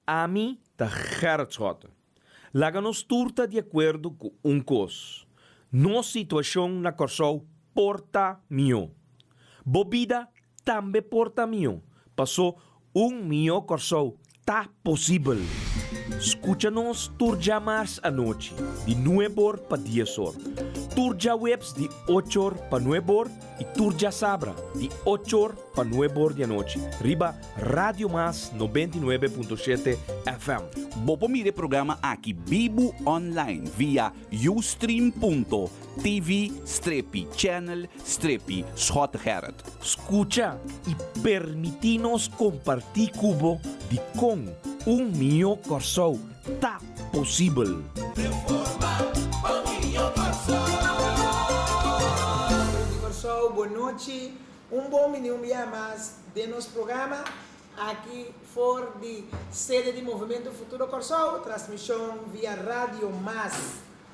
Ami ta Gerrit Schotte. Laga nos tur ta di akuerdo ku un kos, nos situashon na Kòrsou por ta mihó. Bo bida tambe por ta mihó, pasó un mihó Kòrsou ta posibel. Skucha nos tur djamars anochi di nueb'or pa dies'or, tur djaweps di och'or pa nueb'or i tur djasabra di och'or pa nueb'or di anochi riba Radio Mas 99.7 FM. Bo por mira e programa aki bibu online via ustream.tv strepi channel strepi Schottegerrit. Skucha i permití nos kompartí ku bo dikon un mihó Kòrsou ta posibel. Pueblo di Kòrsou, bon nochi. Un bon bini un bia mas den nos programa aki for di sede di Movementu Futuro Kòrsou, transmishon via Radio Mas.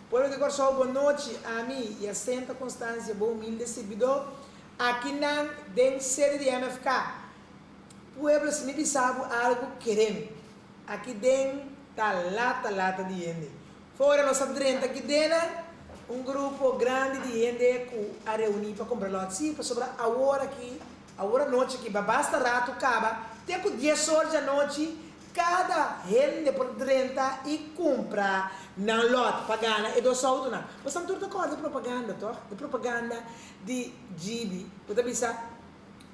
Pueblo di Kòrsou bon nochi, ami Jacinta Constancia bo humilde sirbidó akinan den sede di MFK. Pueblo si mi bisa bo algu keren, aki den ta lata lata di hende. Fora nos a drenta aki dena, un grupo grandi di hende ku a reuní pa kumpra lòt. Sí, pasobra awor aki, awor anochi aki, ba basta ratu kaba, te ku dies or di anochi, kada hende por drenta i kumpra nan lòt pa gana e dos outonan. Bosan tur ta kòrda e propaganda, tòg? E propaganda di Gibi ku ta bisa,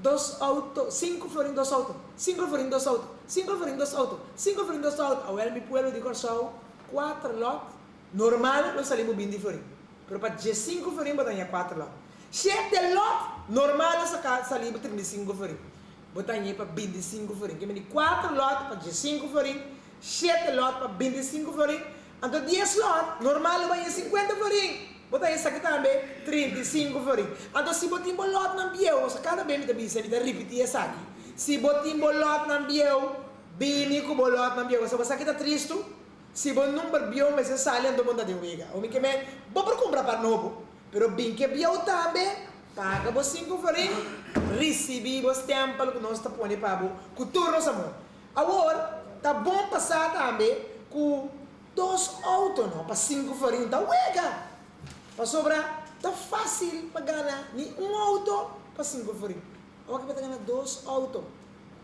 Dos auto, sinku florin dos auto, sinku florin dos auto, sinku florin dos auto, sinku florin dos auto. Awel mi pueblo di Kòrsou, kuater lòt, normal lo sali bo binti florin, pero pa diesinku florin bo ta haña kuater lòt. Shete lòt, normal lo saka sali bo 35 florin, bo ta hañ'é pa bintisinku florin. Ke mindi kuater lòt pa diesinku florin, Shete lòt pa 25 florin, anto dies lòt normal lo baña 50 florin. Bo ta esaki tambe 35 florin. Anto si bo tin bo lòtnan bieu, osea kada be mi ta bisa, mi ta ripití esaki, si bo tin bo lòtnan bieu, bini ku bo lòtnan bieu. Pasobra bo sa ki ta tristu? Si bo number bieu mester sali anto bo no ta den wega. Omi ke men, bo por kumpra par nobo, pero bin ke bieu tambe, paga bo sinku florin, risibí bo stèmpel ku nos ta pone pa bo ku tur nos amor. Awor, ta bon pa sa tambe ku dos outo no pa sinku florin ta wega! Pasobra ta fásil pa gana ni un outo pa sinku florin. Awor ki bo ta gana dos outo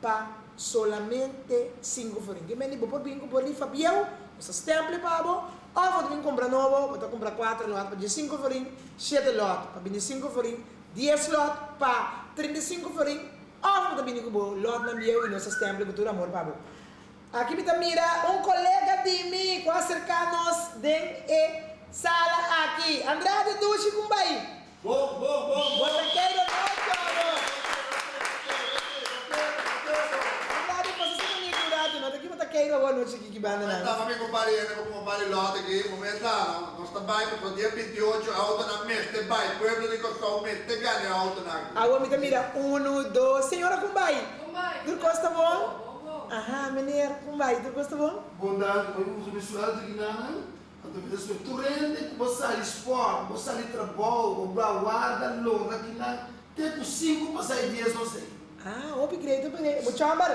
pa solamente sinku florin. Ke mende bo por bin ku bo rifa bieu, bo sa stèmple pa bo, òf bo ta bin kumpra nobo, bo ta kumpra kuater lòt pa diesinku florin, shete lòt pa bintisinku florin, dies lòt pa 35 florin, Òf bo ta bini ku bo lòtnan bieu i nos ta stèmpel ku tur amor pa bo. Aki mi ta mira un kolega di mi ku a serká nos den e sala aki. Andrade dushi kun bai? Bon, bon, bon, Bo ta keido nochi abo. Andrade pasa serka mi aki un ratu no. Ta ki bo ta keido awor nochi aki ki banda nan? Tama mi kumpariente ku kumpari lòt aki. Momenta no. Nos ta bai pasobra dia 28 autonan mester bai. Pueblo di Kòrsou mester gana e autonan aki. Awor mi ta mira unu, dos, señora kon bai? Kon bai? Tur kos ta bon? Bon, bon. Aha, meneer, kon bai? Tur kos ta bon? Bon danki, bo usa mi sueldo ki nan, anto mi ta spera tur hende ku bo sali sport, bo sali trabou, bo bla warda lora ki nan te ku sinku pasá e dies nos ei. Ah, hopi great, hopi great. Bo chòmber,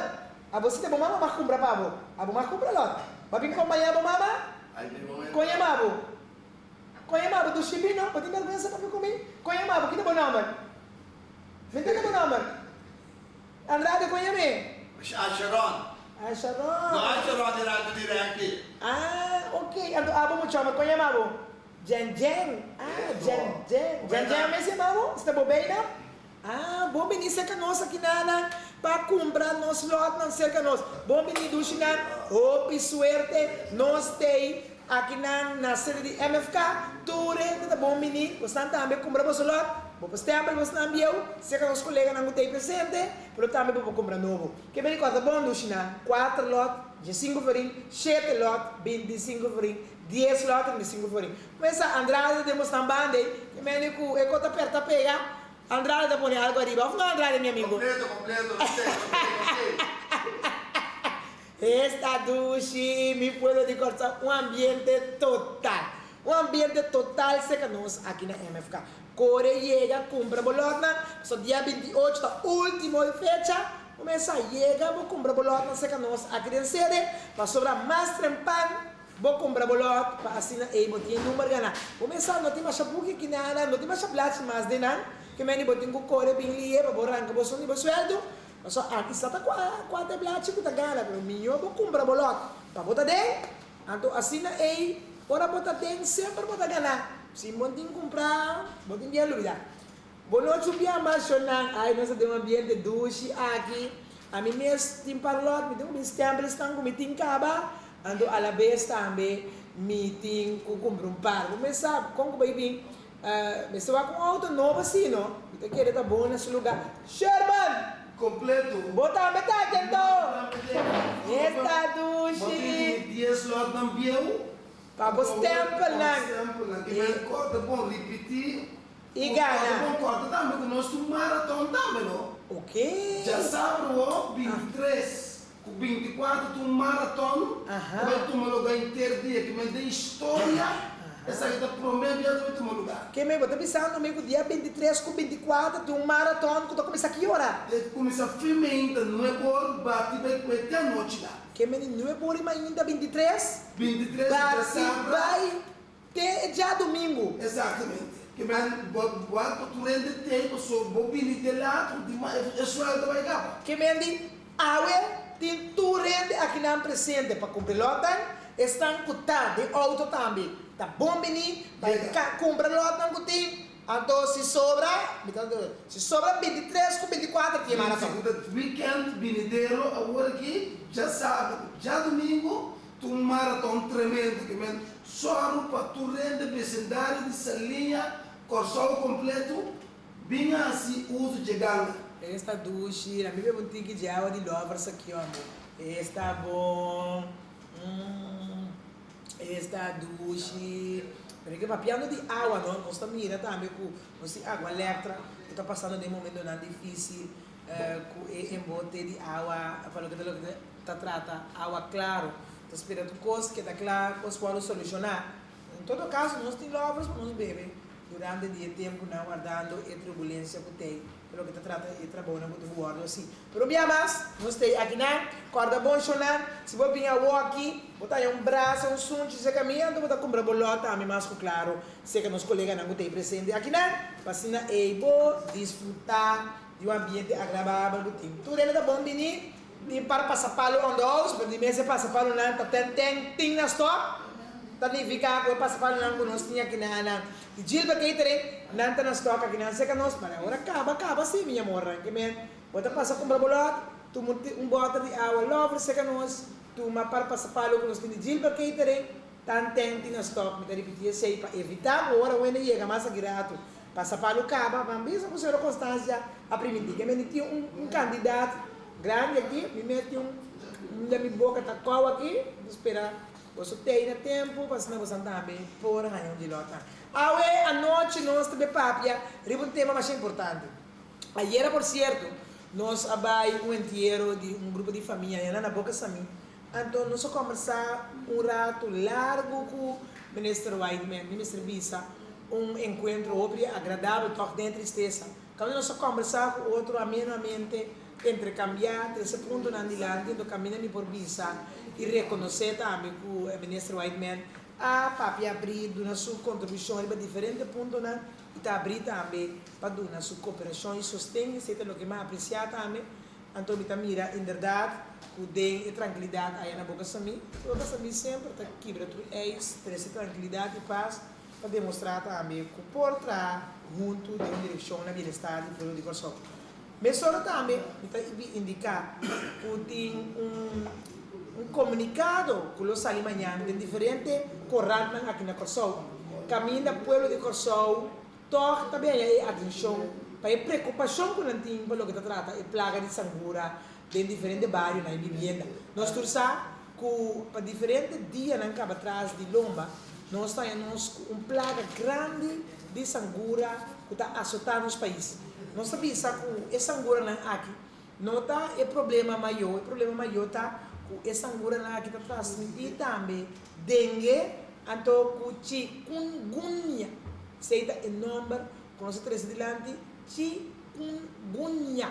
abo si ta bo mama mag kumpra pa bo. Abo mag kumpra lòt. Bo a bin kompañá bo mama? Kon yama bo? Kon yama bo? Dushi bino, bo tin bèrgwensa papia ku mi? Kon yama bo? Kita bo nòmber? Mi ta bo nòmber. Andrade kon yam'é? Asharon. Asharon. No Asharon di Radio Directi. Ah, ok. Anto abo muchòmber kon yama bo? Jen Jen. Ah, Jen Jen. Jen Jen mes yama bo? Esta bo beina? Ah, bon bini serka nos aki nana pa kumpra nos lòtnan serka nos. Bon bini dushinan, hopi suerte, nos tei akinan na sede di MFK, tur hende ta bon bini, bosnan tambe kumpra boso lòt, bo por stèmpel bosnan bieu serka nos koleganan ku tei presente, pero tambe bo por kumpra nobo. Ke bini kòrda bon dushinan, kuater lòt, diesinku florin, shete lòt, bintisinku florin, dies lòt, trintisinku florin. Kuminsá Andrade ta den bosnan banda ei, ke mende ku e kos ta pèrta pega. Andrade ta pone algo ariba of no Andrade mi amigo? Completo completo no sé no sé no sé. Esta dushi mi pueblo di Kòrsou un ambiente total un ambiente total serka nos aki na MFK kore yega kumpra bo lòtnan pasobra dia 28 ta ultimo fecha. Bo mester a yega bo kumpra bo lòt nan serka nos aki den sede, pasobra mas trempan bo kumpra bo lòt pa asina ei bo tin e number gana. Bo mester sa no tin masha buki aki nada, no tin masha blachi mas den nan, ke mende bo tin ku kore bin lihe pa bo ranka bo son di bo suèldu, pasobra aki sa ta kua kua ta e blachi ku ta gana, pero mihó bo kumpra bo lòt pa bo ta den, anto asina ei ora bo ta den semper bo ta gana, si bo tin kumpra bo tin bien lubida. Bo no chupia mas shonnan. Ay nos ta den un ambiente dushi aki. Ami mes tin parlot, mi tin ku bin stempel esnan ku mi tin kaba, anto alabes tambe mi tin ku kumpra un par. Bo mes sa kon ku bai bin mester wak un auto nobo si no. Mi ta kere ta bon na su luga. Sherman! Completo. Bo tambe ta aki anto? Esta Bo dushi. tin ku dies lotnan bieu. Pa bo stempelnan. Pa bo stempelnan. Ki men korta bon ripiti. I gana. Bon korta tambe ku nos tin maraton tambe no. Ok. Djasabra wo 23 ku 24 tin un maraton ku bai tuma luga henter dia ke men den historia esaki ta prome bia ku bai tuma luga. Ke men bo ta bisando mi ku dia 23 ku 24 tin un maraton ku ta kuminsá ki ora? E kuminsá fin meinta nuebe or bati bai kue te anochi la. Ke men di nuebe or i mainta 23 23 bati djasabra. bai Te e djadumingu. Exactamente. Ke men bo wak bo tur hende tei paso bo bini te laat ku tin e sueldo bai kaba. Ke men di, Awe tin tur hende akinan presente pa kumpra lòtnan, esnan ku ta den outo tambe ta bon bini pa e kumpra lòtnan ku tin, anto si sobra, mi ta si sobra 23 ku 24 tin e maraton. Ku ta weekend binidero awor aki djasabra ku djadumingu Ta un maraton tremendo ke men sòru pa tur hende besindario di Saliña, Kòrsou kompleto bin hasi uso dje ganga. Esta dushi, na mi bebe un tiki dje awa di lovers aki hombre. Esta bon, mm, esta dushi. Pero ke papiando di awa no, nos ta mira tambe ku nos tin agua lectra ku ta pasando den momentonan dificil ku e embote di awa pa loke ta loke ta trata awa claro. Ta spera tur cos keda cla, cos worde soluciona. En todo caso nos tin lovers pa nos bebe durante di e temponan wardando e turbulencia cu t'ey pa loke ta trata e trabounan cu tin cu worde haci. Pero un bia mas nos t'ey akinan, corda bon shownan, si bo bin awoki bo ta haña un brasa, un sunchi cerca mi, anto bo ta cumpra bo lot tambe mas cu claro cerca nos coleganan cu t'ey presente akinan pa asina ey bo disfruta di un ambiente agradabel cu tin. Tur hende ta bon bini. Tin par pasapalo on the house, pero di mes e pasapalonan ta ten ten tin na stock, ta nifica cu e pasapalonan cu nos tin aki nan di Gilbert Catering, nan ta na stock aki nan cerca nos, pero ora caba caba si mi amornan, ke men bo ta pasa cumpra bo lot, tuma un boter di awa lover cerca nos, tuma par pasapalo cu nos tin di Gilbert Catering, tan ten tin na stock, mi ta ripiti esey pa evita cu ora wende yega mas aki rato pasapalo caba, ban bisa cu señora Constancia a priminti, ke men tin un cantidad Grandi aki, mi meti un un den mi boka ta kou aki, mi ta spera boso tei na tempu pa asina bosan tambe por haña un di lòtnan. Awe anochi nos ta be papia riba un tema masha importante. Ayera por sierto nos a bai un entiero di un grupo di famia ayana na Boca Samí, anto nos a kòmbersá un ratu largu ku Minister Whiteman, mi mester bisa un enkuentro hopi agradabel tòg den tristesa. Kaminda nos a kòmbersá ku otro amenamente, interkambiá, trese puntonan dilanti, anto kaminda mi por bisa i rekonosé tambe ku Minister Whiteman a papia abrí, duna su kontribushon riba diferente puntonan i ta abrí tambe pa duna su koperashon i sosten. Esei ta loke mi a apresiá tambe. Anto mi ta mira inderdat ku den e trankilidat aya na Boka Samí, Boka Samí semper ta kibra tur eis, trese trankilidat i pas. Ta demostrá tambe ku por traha huntu den un direkshon na bienestar di pueblo di Kòrsou. Mesora tambe mi ta indiká ku tin un un komunikado ku lo sali mañana den diferente korantnan aki na Kòrsou kaminda pueblo di Kòrsou tòg ta bini e atenshon pa e prekupashon ku nan tin pa loke ta trata e plaga di sangura den diferente barionan i bibienda. Nos tur sa ku pa diferente dianan kaba tras di lomba nos ta haña nos ku un plaga grandi di sangura ku ta asotá nos pais. Nos ta bisa ku e sanguranan aki no ta e problema mayó, e problema mayó ta ku e sanguranan aki ta transmití tambe dengue anto ku chikungunya. Esei ta e nòmber ku nos a trese dilanti, chikungunya.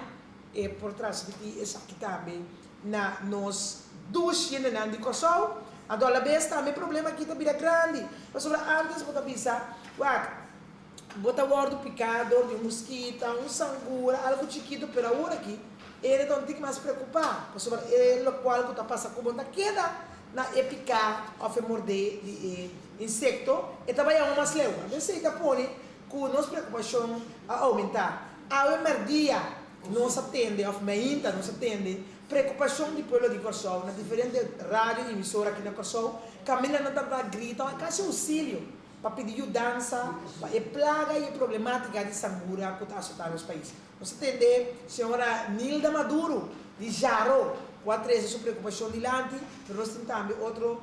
e por transmití esaki tambe na nos dushi hendenan di Kòrsou. Anto alabes tambe e problema aki ta bira grandi, pasobra ántes bo ta bisa, wak, bo ta wòrdu piká dor di un muskita, un sangura, algu chikitu, pero awor aki e hende ta un tiki mas preokupá, pasobra e lokual ku ta pasa ku bo no ta keda na e piká òf e mordé di e insekto, e ta bai aun mas leu. Anto esei ta pone ku nos preokupashon a oumentá. Awe mèrdia nos a tende, òf meinta nos a tende, preokupashon di pueblo di Kòrsou na diferente radio i emisora aki na Kòrsou, kaminda nan tabata grita kasi ousilio pa pidi yudansa pa e plaga i e problemátika di sangura ku ta asotá nos pais. Nos a tende señora Nilda Maduro di Jaro ku a trese su preokupashon dilanti, pero nos tin tambe otro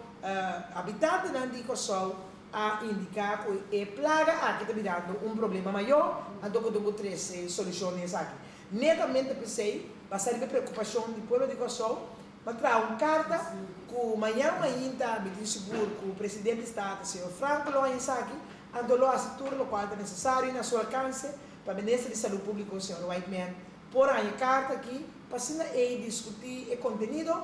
habitantenan di Kòrsou a indiká ku e plaga aki ta birando un problema mayó, anto ku tin ku trese solushon den esaki. Netamente p'esei, basá riba e preokupashon di pueblo di Kòrsou, m'a traha un karta ku mañan mainta mi tin sigur ku Presidente di Staten, señor Franco lo haña esaki, anto lo hasi tur lokual ta nesesario na su alkanse pa Minister di Salú Públiko, señor Whiteman, por haña e karta aki pa asina ei diskutí e kontenido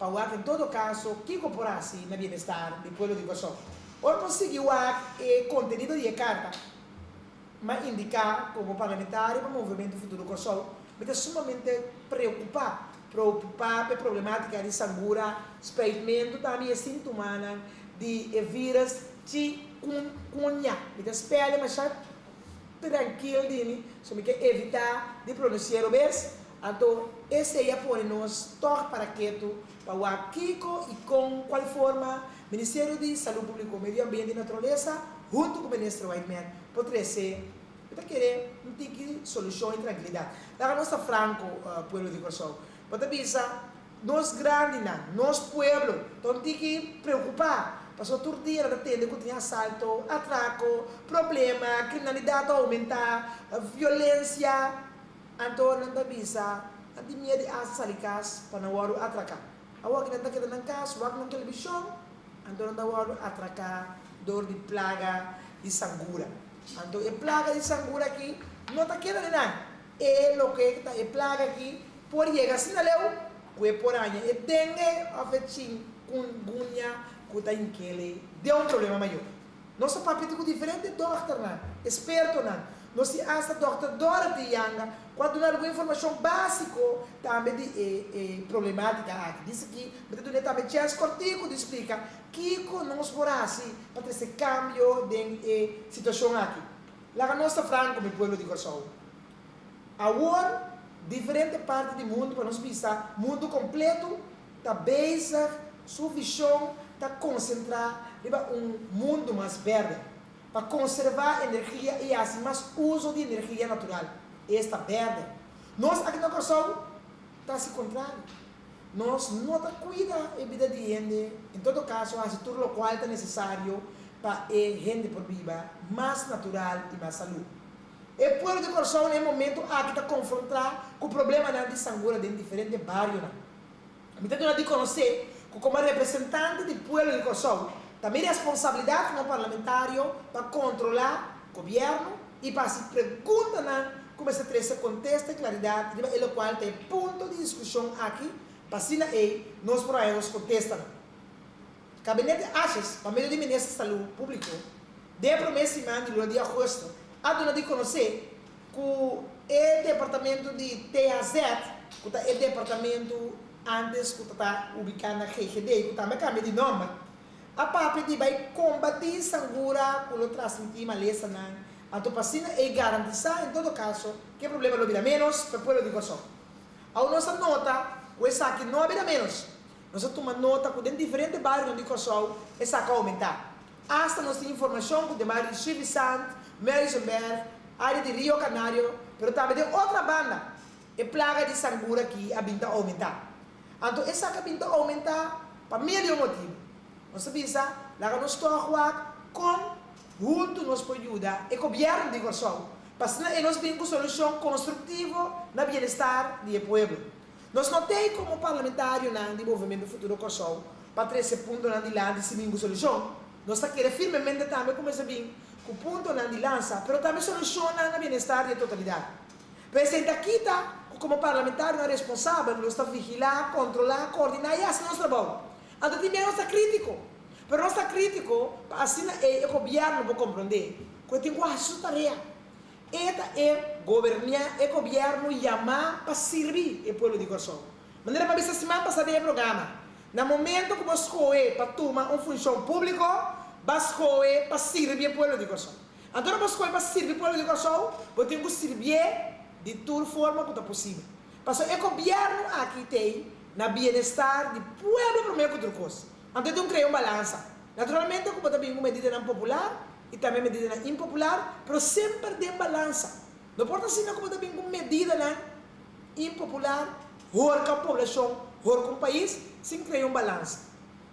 Pa wak en todo kaso kiko por hasi na bienestar di pueblo di Kòrsou. Ora por sigui wak e kontenido di e karta, m'a indiká komo parlamentario pa Movementu Futuro Kòrsou, mi ta sumamente preokupá, preokupá pa e problemátika di sangura, spuitmentu tambe i e síntomanan di e vírus chikungunya. Mi ta spèl'e masha trankil di mi, so mi ke evitá di pronunsi'é robes. Anto esei a pone nos tòg para ketu pa wak kiko i kon, kual forma, Ministerio di Salú Públiko, Medio Ambiente i Naturalesa huntu ku Minister Whiteman por trese, mi ta kere, un tiki solushon i trankilidat. Laga nos ta franko, pueblo di Kòrsou. Bo ta bisa, nos grandinan, nos pueblo ta un tiki preokupá pasobra tur dia nan ta tende ku tin asalto, atrako, problema, kriminalidat ta oumentá, violensia. Anto nan ta bisa, Nan tin miedu di hasta sali kas pa nan wòrdu atraká. Awor ki nan ta keda nan kas wak nan televishon, anto nan ta wòrdu atraká dor di plaga di sangura. Anto e plaga di sangura aki no ta keda di nan. E loke ta e plaga aki por yega asina leu ku e por haña e dengue òf e chinkungunya ku ta hink'el den un problema mayor. Nos a papia ku diferente dòkternan, espertonan. Nos tin asta dòkter Dorothy Yanga ku a duna algun informashon básiko tambe di e e problemátika aki. Dice ki mi ta dun'é tambe chèns kòrtiku di splika kiko nos por hasi pa trese kambio den e situashon aki. Laga nos ta franko, mi pueblo di Kòrsou. Awor diferente parti di mundu, pa nos bisa mundu kompletu, ta bezig, su vishon ta konsentrá riba un mundu mas bèrdè, pa konservá energia i hasi mas uso di energia natural, esta bèrdè. Nos aki na Kòrsou ta hasi kontrario. Nos no ta kuida e bida di hende, en todo kaso hasi tur lokual ta nesesario pa e hende por biba mas natural i mas salú. E pueblo di Kòrsou na e momentu aki ta konfrontá ku problemanan di sangura den diferente barionan. Mi ta duna di konosé ku komo representante di pueblo di Kòrsou ta mi responsabilidat komo parlamentario pa kontrolá gobièrnu i pa hasi preguntanan ku mester trese kontesta i klaridat riba e lokual ta e punto di diskushon aki pa asina ei nos por haña nos kontestanan. Kabinete Asjes pa medio di Minister Salú Públiko den e promé siman di luna di agosto a duna di konosé Ku e departamento di THZ, ku ta e departamento antes ku ta ta ubiká na GGD i ku tambe a kambia di nòmber, a papia di bai kombatí sangura ku lo transmití malesanan, anto pa asina ei garantisá en todo kaso ku e problema lo bira ménos pa e pueblo di Kòrsou. Awo nos a nota ku esaki no a bira ménos. Nos a tuma nota ku den diferente barionan di Kòrsou esaki a oumentá. Asta nos tin informashon ku den bario di Suivisant, Muizenberg, área di Rio Canario, pero tambe den otra banda, e plaga di sangura aki a bin ta oumentá. Anto esaki a bin ta oumentá pa mil i un motibu. Nos ta bisa, laga nos tòg wak kon huntu nos por yuda e gobièrnu di Kòrsou pa asina e nos bin ku solushon konstruktivo na bienestar di e pueblo. Nos no t'ei komo parlamentarionan di Movementu Futuro Kòrsou pa trese puntonan dilanti sin ningun solushon. Nos ta kere firmemente tambe ku mester bin ku puntonan di lansa, pero tambe solushonnan na bienestar di e totalidat. Pero esei ta kita ku. komo parlamentarionan responsabel nos ta vigilá, kontrolá, koordiná i hasi nos trabou. Anto tin bia nos ta krítiko, pero nos ta krítiko pa asina ei e gobièrnu por komprondé ku e tin ku hasi su tarea. E ta e gobernia, e gobièrnu yamá pa sirbi e pueblo di Kòrsou. Manera mi a bisa siman pasá den e programa, na momento ku bo skohe pa tuma un funshon públiko, bo a skohe pa sirbi e pueblo di Kòrsou. Anto ora bo skohe pa sirbi pueblo di Kòrsou, bo tin ku sirbié di tur forma ku ta posibel. Pasobra e gobièrnu aki t'ei na bienestar di pueblo promé ku tur kos. Anto e tin un krea un balansa. Naturalmente ku bo ta bin ku medidanan popular i tambe medidanan impopular, pero semper den balansa. No por ta asina ku bo ta bin ku medidanan impopular, horka un poblashon, horka un pais, sin krea un balansa.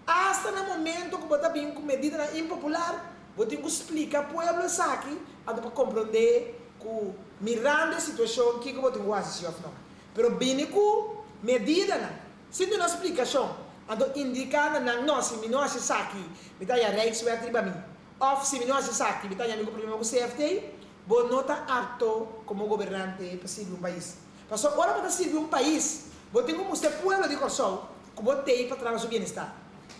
Asta na momento ku bo ta bin ku medidanan impopular, bo tin ku splika pueblo esaki anto pa komprondé ku mirando e situashon kiko bo tin ku hasi si òf no. Pero bini ku medidanan sin duna splikashon, anto indiká na nan, no, si mi no hasi esaki, mi ta haña Rijkswet riba mi, òf si mi no hasi esaki, mi ta haña mi ku problema ku CFT, bo no ta apto komo gobernante pa sirbi un pais. Pasobra ora bo ta sirbi un pais, bo tin ku mustra e pueblo di Kòrsou ku bo t'ei pa traha su bienestar.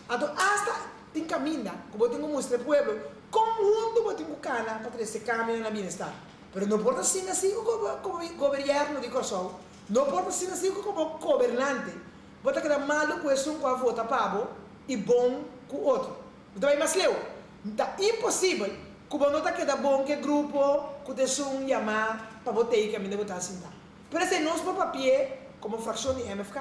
Anto asta tin kaminda ku bo tin ku mustra e pueblo kon huntu bo tin ku kana pa trese kambionan na bienestar. Pero no por ta asina si ku komo gobièrnu di Kòrsou, no por ta asina si ku komo gobernante bo ta keda malu ku esun ku a vota pa bo i bon ku otro. Bo ta bai mas leu. Ta imposibel ku bo no ta keda bon ku e grupo ku ta esun yamá pa bo tei kaminda bo ta sintá. Pero esei nos por papi'é komo frakshon di MFK.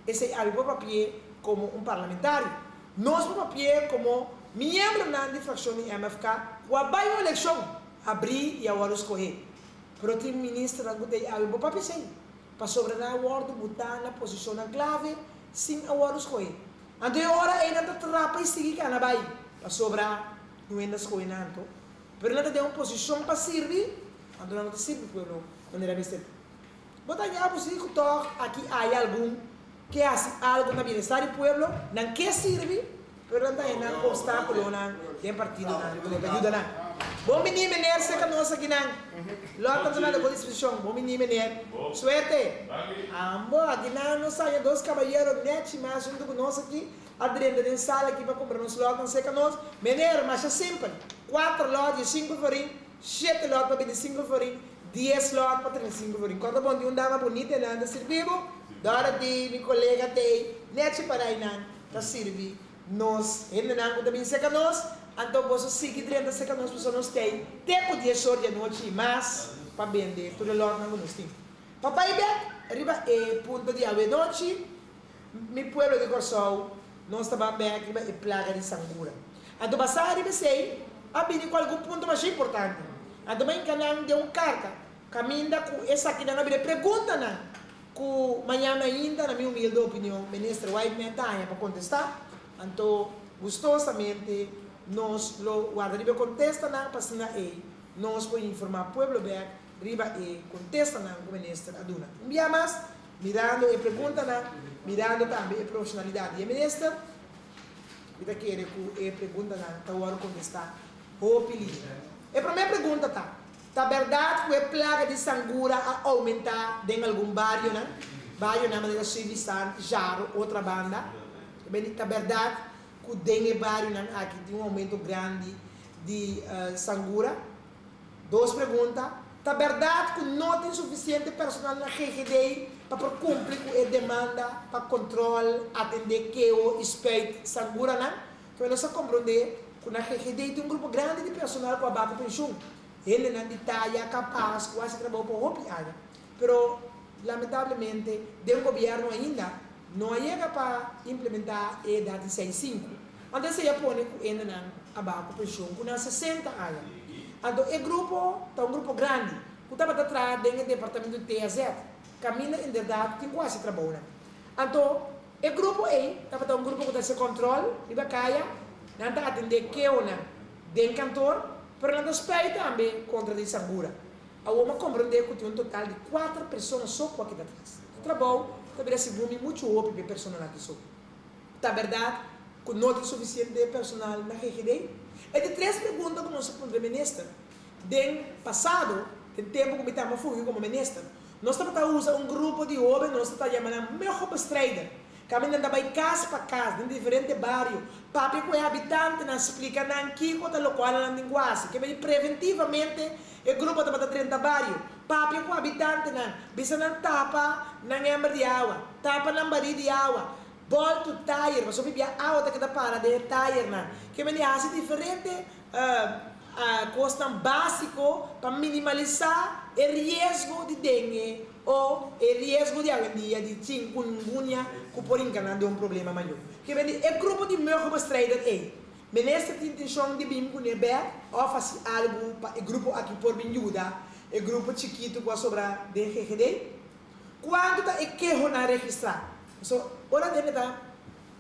Esei abi por papi'é komo un parlamentario. Nos por papi'é komo miembronan di frakshon di MFK ku a bai un elekshon habrí i a wòrdu skohé. Pero tin ministernan ku ta ei abi por papia esei, pasobra nan a wòrdu butá na posishonnan klave sin a wòrdu skohé. Anto e ora ei nan ta trapa i sigui kana bai, pasobra no hende a skohe nan anto. Pero nan ta den un posishon pa sirbi, anto nan no ta sirbi pueblo manera mester ta. Bo ta haña bo si ku tòg aki aya algun ke hasi algu na bienestar di pueblo, nan ke sirbi, pero nan ta haña nan obstákulonan den partidonan ku no ta yuda nan. Bon bini meneer serka nos akinan. Lòt nan ta na bo disposishon. Bon bini meneer. Suerte. Ambo akinan nos haña dos kabayero nèchi mas huntu ku nos aki a drenta den sala aki pa kumpra nos lòtnan serka nos. Meneer, masha simpel. Kuater lòt di sinku florin. Shete lòt pa bintisinku florin, dies lòt pa trintisinku florin. Kòrda bon di un dama bunita einan ta sirbi bo. Dorothy, mi kolega t'ei, nechi para einan ta sirbi nos hendenan ku ta bin serka nos. Anto boso sigui drenta serka nos pasobra nos t'ei te ku dies or di anochi i mas pa bende tur e lòtnan ku nos tin. Pa bai bèk riba e punto di awenochi, mi pueblo di Kòrsou, nos ta ban bèk riba e plaga di sangura. Anto basá riba esei, a bini ku algun punto masha importante. Anto m'a hinka nan den un karta, kaminda ku esakinan a bira e preguntanan ku mañana ainda, na mi humilde opinion, Minister Whiteman ta haña pa kontestá. Anto gustosamente nos lo warda riba e kontestanan pa asina ei nos por informá pueblo bèk riba e kontestanan ku Minister a duna. Un bia mas, mirando e preguntanan, mirando tambe e profesionalidat di e Minister, Mi ta kere ku e preguntanan ta wòrdu kontestá hopi lihe. E promé pregunta ta, Ta bèrdat ku e plaga di sangura a oumentá den algun barionan? Barionan manera Suivisant, Jaro, Otrabanda. Ta bèrdat ku den e barionan aki tin un oumento grandi di sangura? Dos pregunta, Ta bèrdat ku no tin sufisiente personal na GGD pa por kumpli ku e demanda pa kontròl, atendé keo i spuit sanguranan? Kibè nos a komprondé ku na GGD tin un grupo grandi di personal ku a bako penshun, hendenan di taya, kapas, ku hasi trabou pa hopi aña. Pero lamentablemente den gobièrnu ainda no a yega pa implementá e edat di seis sinku. Anto esei a pone ku hendenan a baha ku penshon ku nan 60 aña. Anto e grupo ta un grupo grandi ku tabata traha den e departamento di TAZ, kaminda inderdat tin ku hasi trabounan. Anto e grupo ei tabata un grupo ku ta hasi kòntròl riba kaya, nan ta atendé keonan den kantor, pero nan ta spui tambe kontra di sangura. Awor m'a komprondé ku tin un total di kuater persona so ku a keda tras. E trabou ta bira segun mi muchu hopi pa e personanan aki so. Ta bèrdat ku no tin sufisiente personal na GGD? E di tres pregunta ku nos a puntra e minister den pasado, den tempu ku mi tamba fungi komo minister. Nos tabata usa un grupo di hóben, nos ta yama nan muggenbestrijder. Kaminda nan ta bai kas pa kas den diferente bario, papia ku e habitantenan, splika nan kiko ta lokual nan tin ku hasi. Ke mei preventivamente e grupo tabata drenta bario, papia ku habitantenan, bisa nan tapa nan ember di awa, tapa nan barí di awa, bòltu tayer, pasobra bia awa ta keda para den e tayernan. Ke mei hasi diferente kosnan básiko pa minimalisá e riesgo di dengue o e riesgo di awendia di chikungunya ku por hinka nan den un problema mayó. Ke mei di e grupo di muggenbestrijder ei, minister tin intenshon di bin kuné bèk òf hasi algu pa e grupo aki por bin yuda e grupo chikitu ku a sobra den GGD? Kuantu ta e kehonan registrá? Pasobra ora hende ta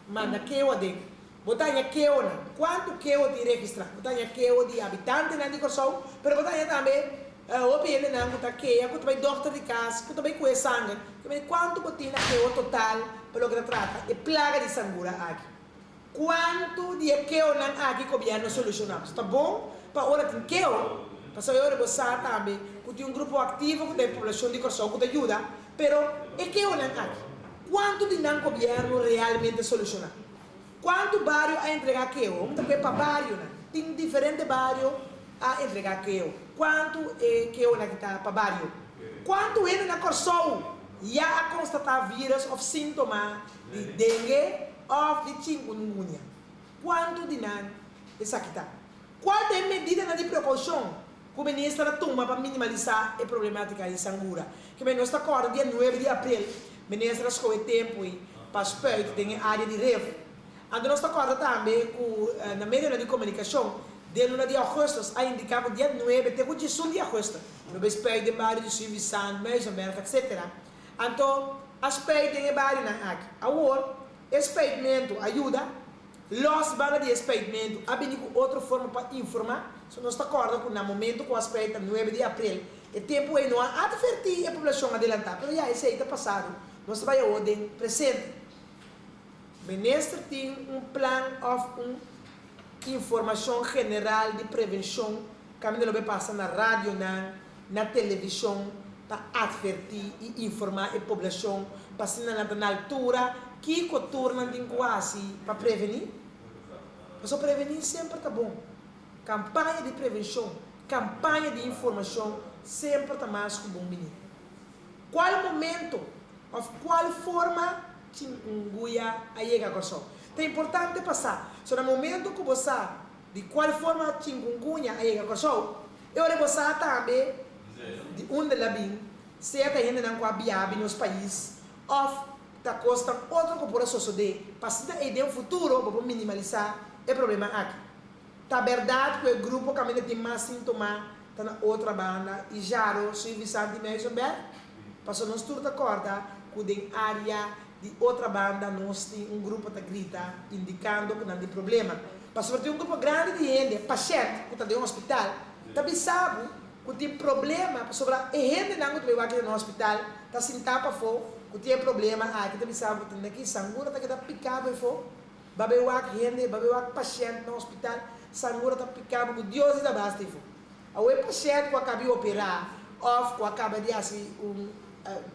manda keho aden. Bo ta haña kehonan. Kuantu keho tin registrá? Bo ta haña keho di habitantenan di Kòrsou, pero bo ta haña tambe hopi hendenan ku ta keha, ku ta bai dòkter di kas, ku ta bai kue sanger. Te mira kuantu bo tin na keho total pa loke ta trata e plaga di sangura aki. Kuantu di e kehonan aki gobièrnu a solushoná? Pasobra ta bon pa ora tin keho, pasobra e ora bo sa tambe ku tin un grupo aktivo ku ta e poblashon di Kòrsou ku ta yuda, pero e kehonan aki, kuantu di nan gobièrnu realmente solushoná? Kuantu bario a entregá keho? Mi ta kue pa barionan. Tin diferente bario a entregá keho. Kuantu e kehonan ki ta pa bario? Kuantu hende na Kòrsou ya a konstatá vírus òf síntoma di dengue òf di chinkungunya? Kuantu di nan esaki ta? Kual ta e medidanan di prekoushon ku minister a tuma pa minimalisá e problemátika di sangura? Kimen nos ta kòrda dia nuebe di aprel minister a skohe tempu ei pa spuit den e área di Ref. Anto nos ta kòrda tambe ku na medionan di komunikashon den luna di ougùstùs a indiká ku dia nuebe te ku diesun di augùstùs lo bai spuit den bario di Suivisant, Muizenberg etc. Anto a spuit den e barionan aki. Awor e spuitmentu a yuda? Los banda di e spuitmentu a bini ku otro forma pa informá. So nos ta kòrda ku na momentu ku a spuit ta nuebe di aprel, e tempu ei no a atvertí e poblashon adelantá, pero ya esei ta pasado, nos ta bai awor den presente. Minister tin un plan òf un informashon general di prevenshon kaminda lo bai pasa na radionan, na televishon pa atvertí i informá e poblashon pa asina nan ta na altura kiko tur nan tin ku hasi pa prevení. Pasobra prevení semper ta bon. Kampaña di prevenshon, kampaña di informashon semper ta mas ku bon bini. Kual momento òf kual forma chinkunguya a yega Kòrsou? Ta importante pa sa. So na momento ku bo sa di kual forma chinkungunya a yega Kòrsou, E ora bo sa tambe di unda el a bin, sea ta hendenan ku a biaha bin nos pais òf ta kosnan otro ku por a sosodé, pa asina ei den futuro bo por minimalisá e problema aki. Ta bèrdat ku e grupo kaminda tin mas síntoma ta na Otrabanda, Ijaro, Suivisant i Muizenberg? Pasobra nos tur ta kòrda ku den área di Otrabanda nos tin un grupo ta grita indikando ku nan tin problema. Pasobra tin un grupo grandi di hende, pashènt, ku ta den hospital, ta bisa bo ku tin problema pasobra e hendenan ku ta bai wak den hospital ta sintá pafó ku tin e problema aki ta bisa bo tin aki sangura ta keda piká bo efó ba bai wak hende ba bai wak pashènt na hospital sangura ta piká bo ku Dios di ta basta efó. Awor e pashènt ku a kaba di operá òf ku a kaba di hasi un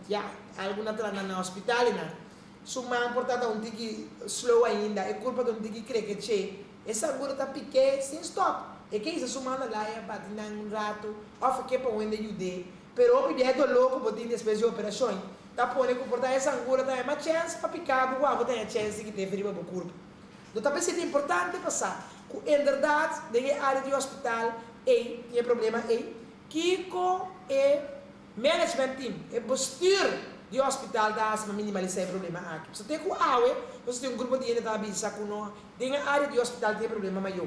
ya algu na trata na hospital einan Su man por ta ta un tiki slow ainda, e kurpa ta un tiki krekeché. E sangura ta pik'é sin stòp. E ke hisa su man na laya bati nan un ratu òf e ke pa un hende yud'é. Pero hopi bia e doló ku bo tin despues di operashon ta pone ku por ta e sangura ta haña mas chèns pa piká bo ku abo ta haña chèns di kit'é riba bo kurpa. No ta p'esei ta importante pa sa ku inderdat den e área di hospital ei tin e problema ei. Kiko e Management team, e bestuur di hospital ta hasi pa minimalisá e problema aki. Pasobra te ku awe nos tin un grupo di hende ta bisa ku no den e área di hospital tin e problema mayó.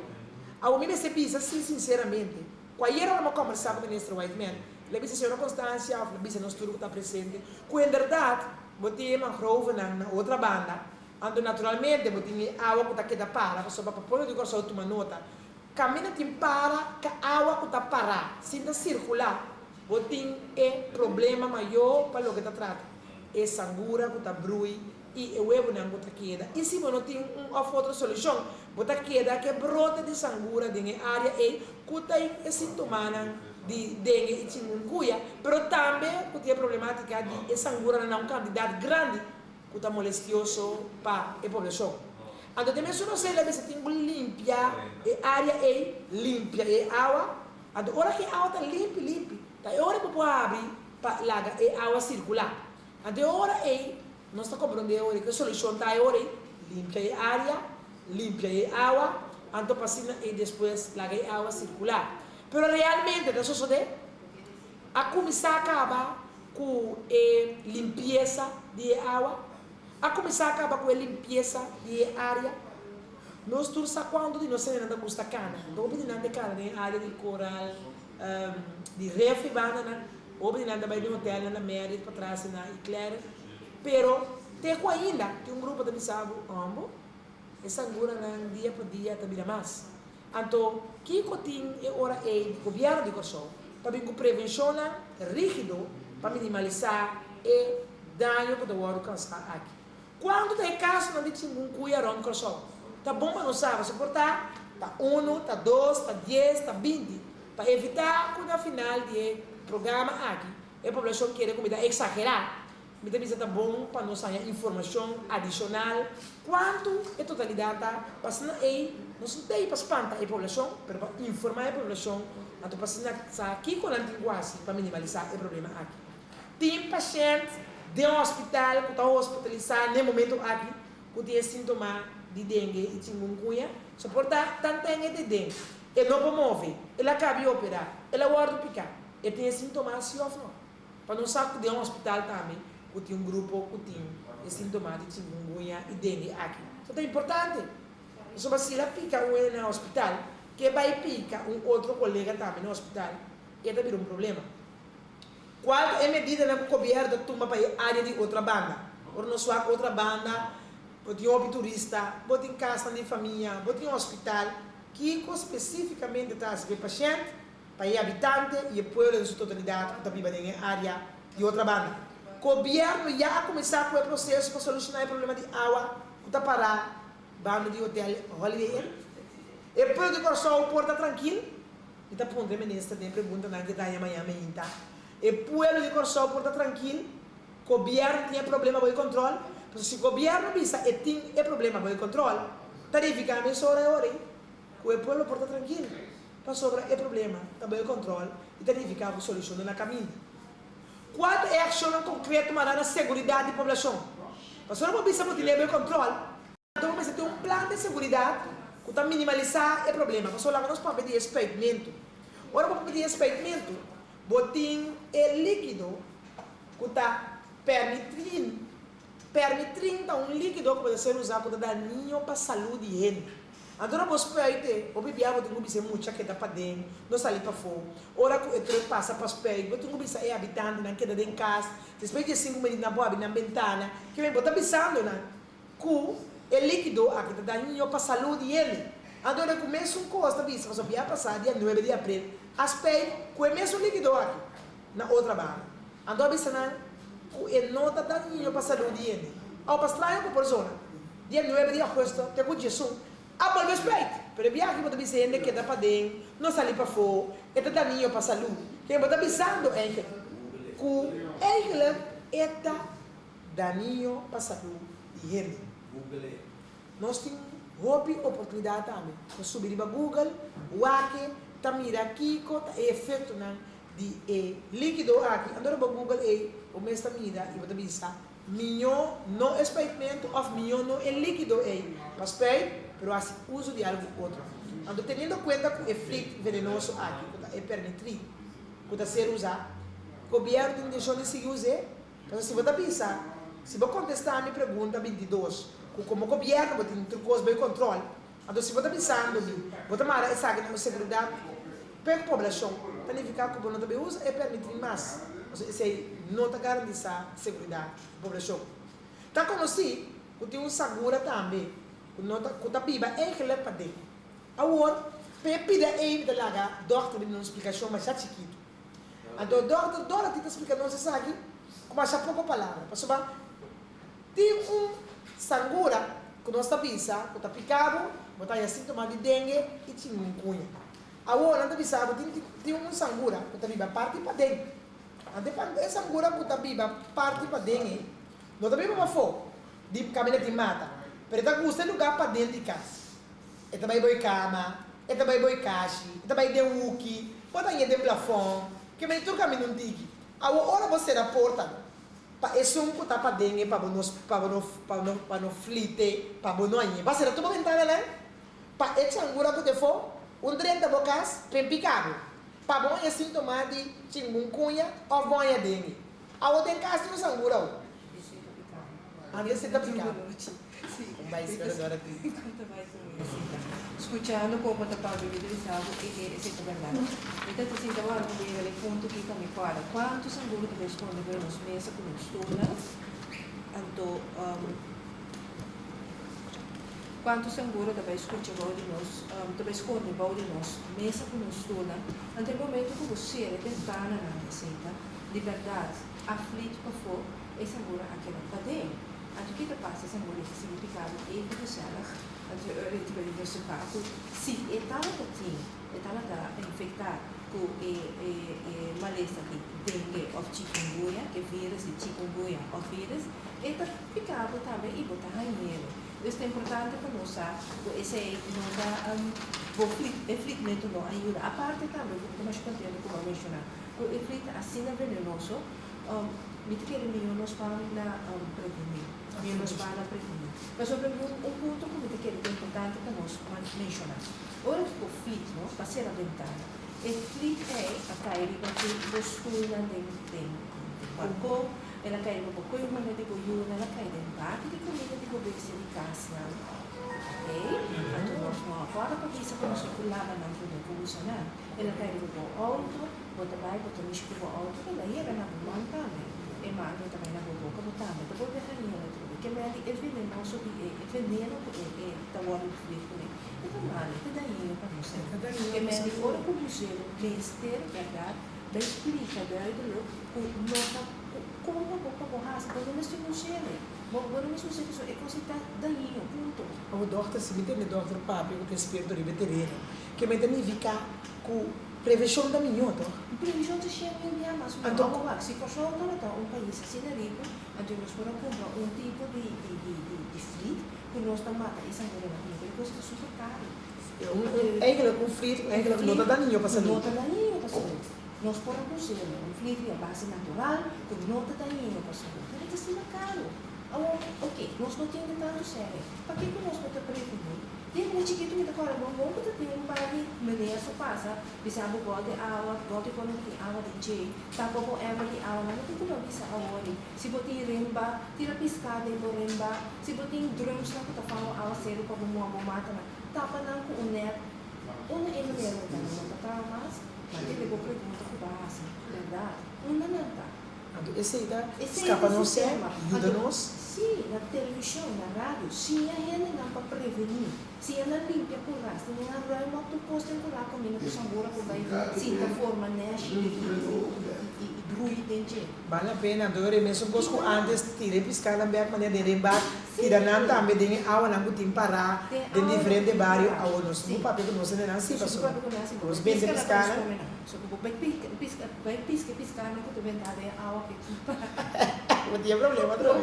Awe mi mester bisa si sinseramente ku ayer ora mi a kòmbersá ku Minister Whiteman, el a bisa señora Constancia òf el a bisa nos tur ku ta presente ku inderdat bo tin e mangrovenan na otra banda, anto naturalmente bo tin e awa ku ta keda para pasobra pa pueblo di Kòrsou tuma nota Kaminda tin para ka awa ku ta pará sin ta sirkulá, bo tin e problema mayó pa loke ta trata e sangura ku ta brui i e webunan ku ta keda. I si bo no tin un òf otro solushon, bo ta keda ku e brote di sangura den e área ei ku ta e sintomanan. di dengue i chikungunya, pero tambe ku tin e problematika di e sanguranan na un kantidat grandi ku ta molestioso pa e poblashon. Anto den mesun rosel a bisa tin ku limpia e área ei, limpia e awa. Anto ora ku e awa ta limpi limpi, ta e ora ku bo por habri pa laga e awa sirkulá. Anto e ora ei nos ta komprondé e ora ei ku e solushon ta e ora ei, limpia e área, limpia e awa, anto pa asina ei despues laga e awa sirkulá. Pero realmente ta sosodé? A kuminsá kaba ku e limpiesa di e awa? A kuminsá kaba ku e limpiesa di e área? Nos tur sa kuantu di nos hendenan ta gusta kana. Hopi di nan ta kana den e área di Koral, di Ref i bandanan. Hopi di nan ta bai den hotelnan na Marriott patras i na Eclair. Pero te ku ainda tin un grupo ta bisa bo, Hombo, e sanguranan dia pa dia ta bira mas. Anto, kiko tin e ora ei di gobièrnu di Kòrsou pa bin ku prevenshonnan rígido pa minimalisá e daño ku ta wòrdu kausá aki? Kuantu ta e kasonan di chingunkuya rònt Kòrsou? Ta bon pa nos sa, pasobra por ta ta unu, ta dos, ta dies, ta 20, pa evitá ku na final di e programa aki e poblashon kere ku mi ta eksagerá. Mi ta bisa ta bon pa nos haña informashon adishonal kuantu e totalidat ta pa asina ei nos no ta ei pa spanta e poblashon pero pa informá e poblashon anto pa asina sa kiko nan tin ku hasi pa minimalisá e problema aki. Tin pashènt den hospital ku ta hospitalisá n'e momentu aki ku tin e síntoma di dengue i chingungunya. So por ta tanten e ta den, e no por move, el a kabi operá, el a wòrdu piká, e tin e síntoma si òf no? Pa nos sa ku den hospital tambe ku tin un grupo ku tin e sintoma di chingungunya i dengue aki. So ta importante. Pasobra si el a pika un hende na hospital, ke bai pika un otro kolega tambe na hospital, e ta bira un problema. Kual ta e medidanan ku gobièrnu ta tuma pa e área di Otrabanda? Ora nos wak Otrabanda, bo tin hopi turista, bo tin kasnan di famia, bo tin hospital. Kiko spesífikamente ta hasi pa e pashènt? Pa e habitante i e pueblo den su totalidat ku ta biba den e área di Otrabanda. Gobièrnu ya a kuminsá ku e proseso pa solushoná e problema di awa ku ta pará banda di hotel Holiday Inn. E pueblo di Kòrsou por ta trankil? Mi ta puntra e minister den e preguntanan ku e ta haña mañan meinta. E pueblo di Kòrsou por ta trankil? Gobièrnu tin e problema bou e kòntròl? Pasobra si gobièrnu bisa e tin e problema bou e kòntròl, ta nifiká mesora e ora ei ku e pueblo por ta trankil. Pasobra e problema ta bai control y ta nifica cu solucion no na caminda. Cual ta e accionnan concreto mará na seguridad di poblacion? Pasobra bo bisa bo tin e bai control, anto bo mester tin un plan di seguridad cu ta minimalisa e problema. Pasobra laga nos papia di e spuitmento. Ora bo papia di e spuitmento, bo tin e likido cu ta permitrin. Permitrin ta un likido cu bo ta ser usa cu ta dañino pa salud di hende. Anto ora bo spuit e, hopi bia bo tin ku bisa e mucha keda paden, no sali pafó. Ora ku e trùk pasa pa spuit, bo tin ku bisa e habitantenan keda den kas. Despues di e sinku minüt nan por habri nan bentana. Ke men bo ta bisando nan ku e líkido aki ta dañino pa salú di hende. Anto ora ku mesun kos ta bisa pasobra bia pasá dia nuebe di aprel a spuit ku e mesun líkido aki na otra banda. Anto a bisa nan ku e no ta dañino pa salú di hende. Aw pa straño ku por zona. Dia nuebe di agosto te ku diesun a bolbe spuit. Pero e biaha bo ta bisa hende keda paden, no sali pafó, e ta dañino pa salú. Ken bo ta bisando eigenlijk ku eigenlijk e ta dañino pa salú di hende. Nos tin hopi oportunidat tambe pa subi riba Google, wak e, ta mira kiko ta e efektonan di e likido aki. Anto riba Google ei bo mes ta mira i bo ta bisa Miñó no e spuitmentu òf miñó no e líkido ei pa spuit, pero hasi uso di algu otro. Anto teniendo kuenta ku e flit venenoso aki, ku ta e permitrin, ku ta ser usá, gobièrnu tin intenshon di sigui us'é? Pasobra si bo ta bisa, si bo kontestá mi pregunta 22, ku komo gobièrnu bo tin tur kos bai kòntròl, Anto si bo ta bisando mi, bo ta mara esaki na un seguridat p'e poblashon, ta nifiká ku bo no ta bai usa e permitrin mas, pasobra esei no ta garantisá seguridat di poblashon. Ta konosí ku tin un sangura tambe ku no ta ku ta biba eigenlik paden. Awor, p'e pida ei mi ta laga dòkter bini un splikashon masha chikitu. Anto dòkter Dorothy ta splika nos esaki ku masha poko palabra, pasobra Tin un sangura ku nos ta bisa ku ta pika bo, bo ta haña síntoma di dengue i chingunkuña. Awor nan ta bisa bo tin tin un sangura ku ta biba parti paden. Ante pa e sangura ku ta biba parti paden ei no ta biba pafó di kaminda tin mata, pero e ta gusta e lugá paden di kas. E ta bai bo e kama, e ta bai bo e kashi, e ta bai den huki, bo ta hañ'é den plafòn, ke mei tur kaminda un tiki. Awor ora bo sera porta pa esun ku ta paden ei pa bo no pa bo no pa bo no pa no flite, pa bo no hañ'é. Bo a sera tur bo bentananan pa e changura ku ta efó un drenta bo kas pen pika bo. Pa bo haña síntoma di chingunkuña òf bo haña dengue. Awo den kas tin un sangura awo. Ami esei ta pika bo. Un bai spera Dorothy. Skuchando kon bo ta papia mi ta bisa bo e e esei ta bèrdat. Mi ta ta sinta wòrdu ku bo yega na e punto ki pa mi kòrda kuantu sangura ta bai skonde bo den nos mesa ku nos stulnan. Anto Kuantu sangura ta bai skucha bou di nos, ta bai skonde bou di nos mesa ku nos stulnan? Anto e momentu ku bo sera e bentananan esei ta, di bèrdat, aflit pafó, e sangura a keda paden. Anto ki ta pasa? E sangura ta sigui pika bo even gezellig. Anto e ora ei ta bai reservá ku si e tabata tin, e tabata infektá ku e e malesa di dengue òf chikungunya, e vírus di chikungunya òf vírus, e ta pika bo tambe i bo ta hañ'é. Dus ta importante pa nos sa ku esei no ta bo flit, e flitmentu no a yuda. Aparte tambe ku mi ta masha kontento ku bo a menshoná ku e flit ta asina venenoso, mi ta kere mihó nos ban na prevení, mihó nos ban na prevení. Pasobra mi un punto ku mi ta kere ta importante pa nos menshoná, ora ku bo flit no pa sera bentana, e flit ei a kai riba tur bo stulnan den den balkon, El a kai riba bo koehonan di bo yunan, el a kai den baki di kumida di bo bestia di kasnan. Okey? Anto nos no a kòrda pa bisa ku nos no por laba nan promé ku usa nan. El a kai riba bo outo, bo ta bai, bo ta mishi ku bo outo, el a yega na bo man tambe. E man no ta bai na bo boka, bo tambe ta bolbe hañ'é atrobe. Ke mei di e venenoso di e e veneno ku e e ta wòrdu vlieg kuné, e ta malu, e ta dañino pa nos. Ke mei di ora ku bus'é mester, bèrdat, Bai splika duidelijk ku no ta kon pa bo pa bo hasi, bo no mester us'e, bo bo no mester us'e pasobra e kos ei ta dañino, punto. Awor dòkter, si mi tende dòkter papia ku ta esperto riba e tereno, ke men ta nifiká ku preveshon ta mihó, tòg? Preveshon ta shen mil bia mas mihó. Anto. Awor wak, si Kòrsou tabata un pais asina riku, anto nos por a kumpra un tipo di di di di di flit ku nos ta mata e sangurenan ku no, pero e kos ei ta super karu. Eigenlijk un flit eigenlijk no ta dañino pa salud. No ta dañino pa salud. Nos por a pus'é un flit di a base natural ku no ta dañino pa salud. Pero e ta asina karu. Awor, oke, nos no tin di tantu sèri. Pakiko nos no ta prevení? Den mi chikitu mi ta kòrda bon bon ku ta tin un par di meneer so pasa bisa bo bòt di awa, bòt di kono ku tin awa den dje, tapa bo ember di awa. Nan no tin ku no bisa awor. Si bo tin rimba, tira piská den bo rimba. Si bo tin drùmsnan ku ta faha awaseru pa bo muha bo matanan, tapa nan ku un nèt. Unda e manera bo ta nan no ta traha mas? Mantene bo pregunta ku bo a hasi. Bèrdat, unda nan ta? Anto esei ta Esei skapa ta nos sè, sistema. yuda Anto, nos. sí, na televishon, na radio, siña hendenan pa prevení. Siña nan limpia kurá, siña nan ruim op tur kos den kurá kaminda ku sangura por bai sinta forma nèshi i brui den dje. Bal la pena, anto e mesun kos ku antes, tira e piskánan bèk manera den renbak, tira nan tambe den e awanan ku tin pará den diferente bario, awor nos no papia ku nos hendenan si pasobra nos bende piskánan. Bo tin e problema atrobe.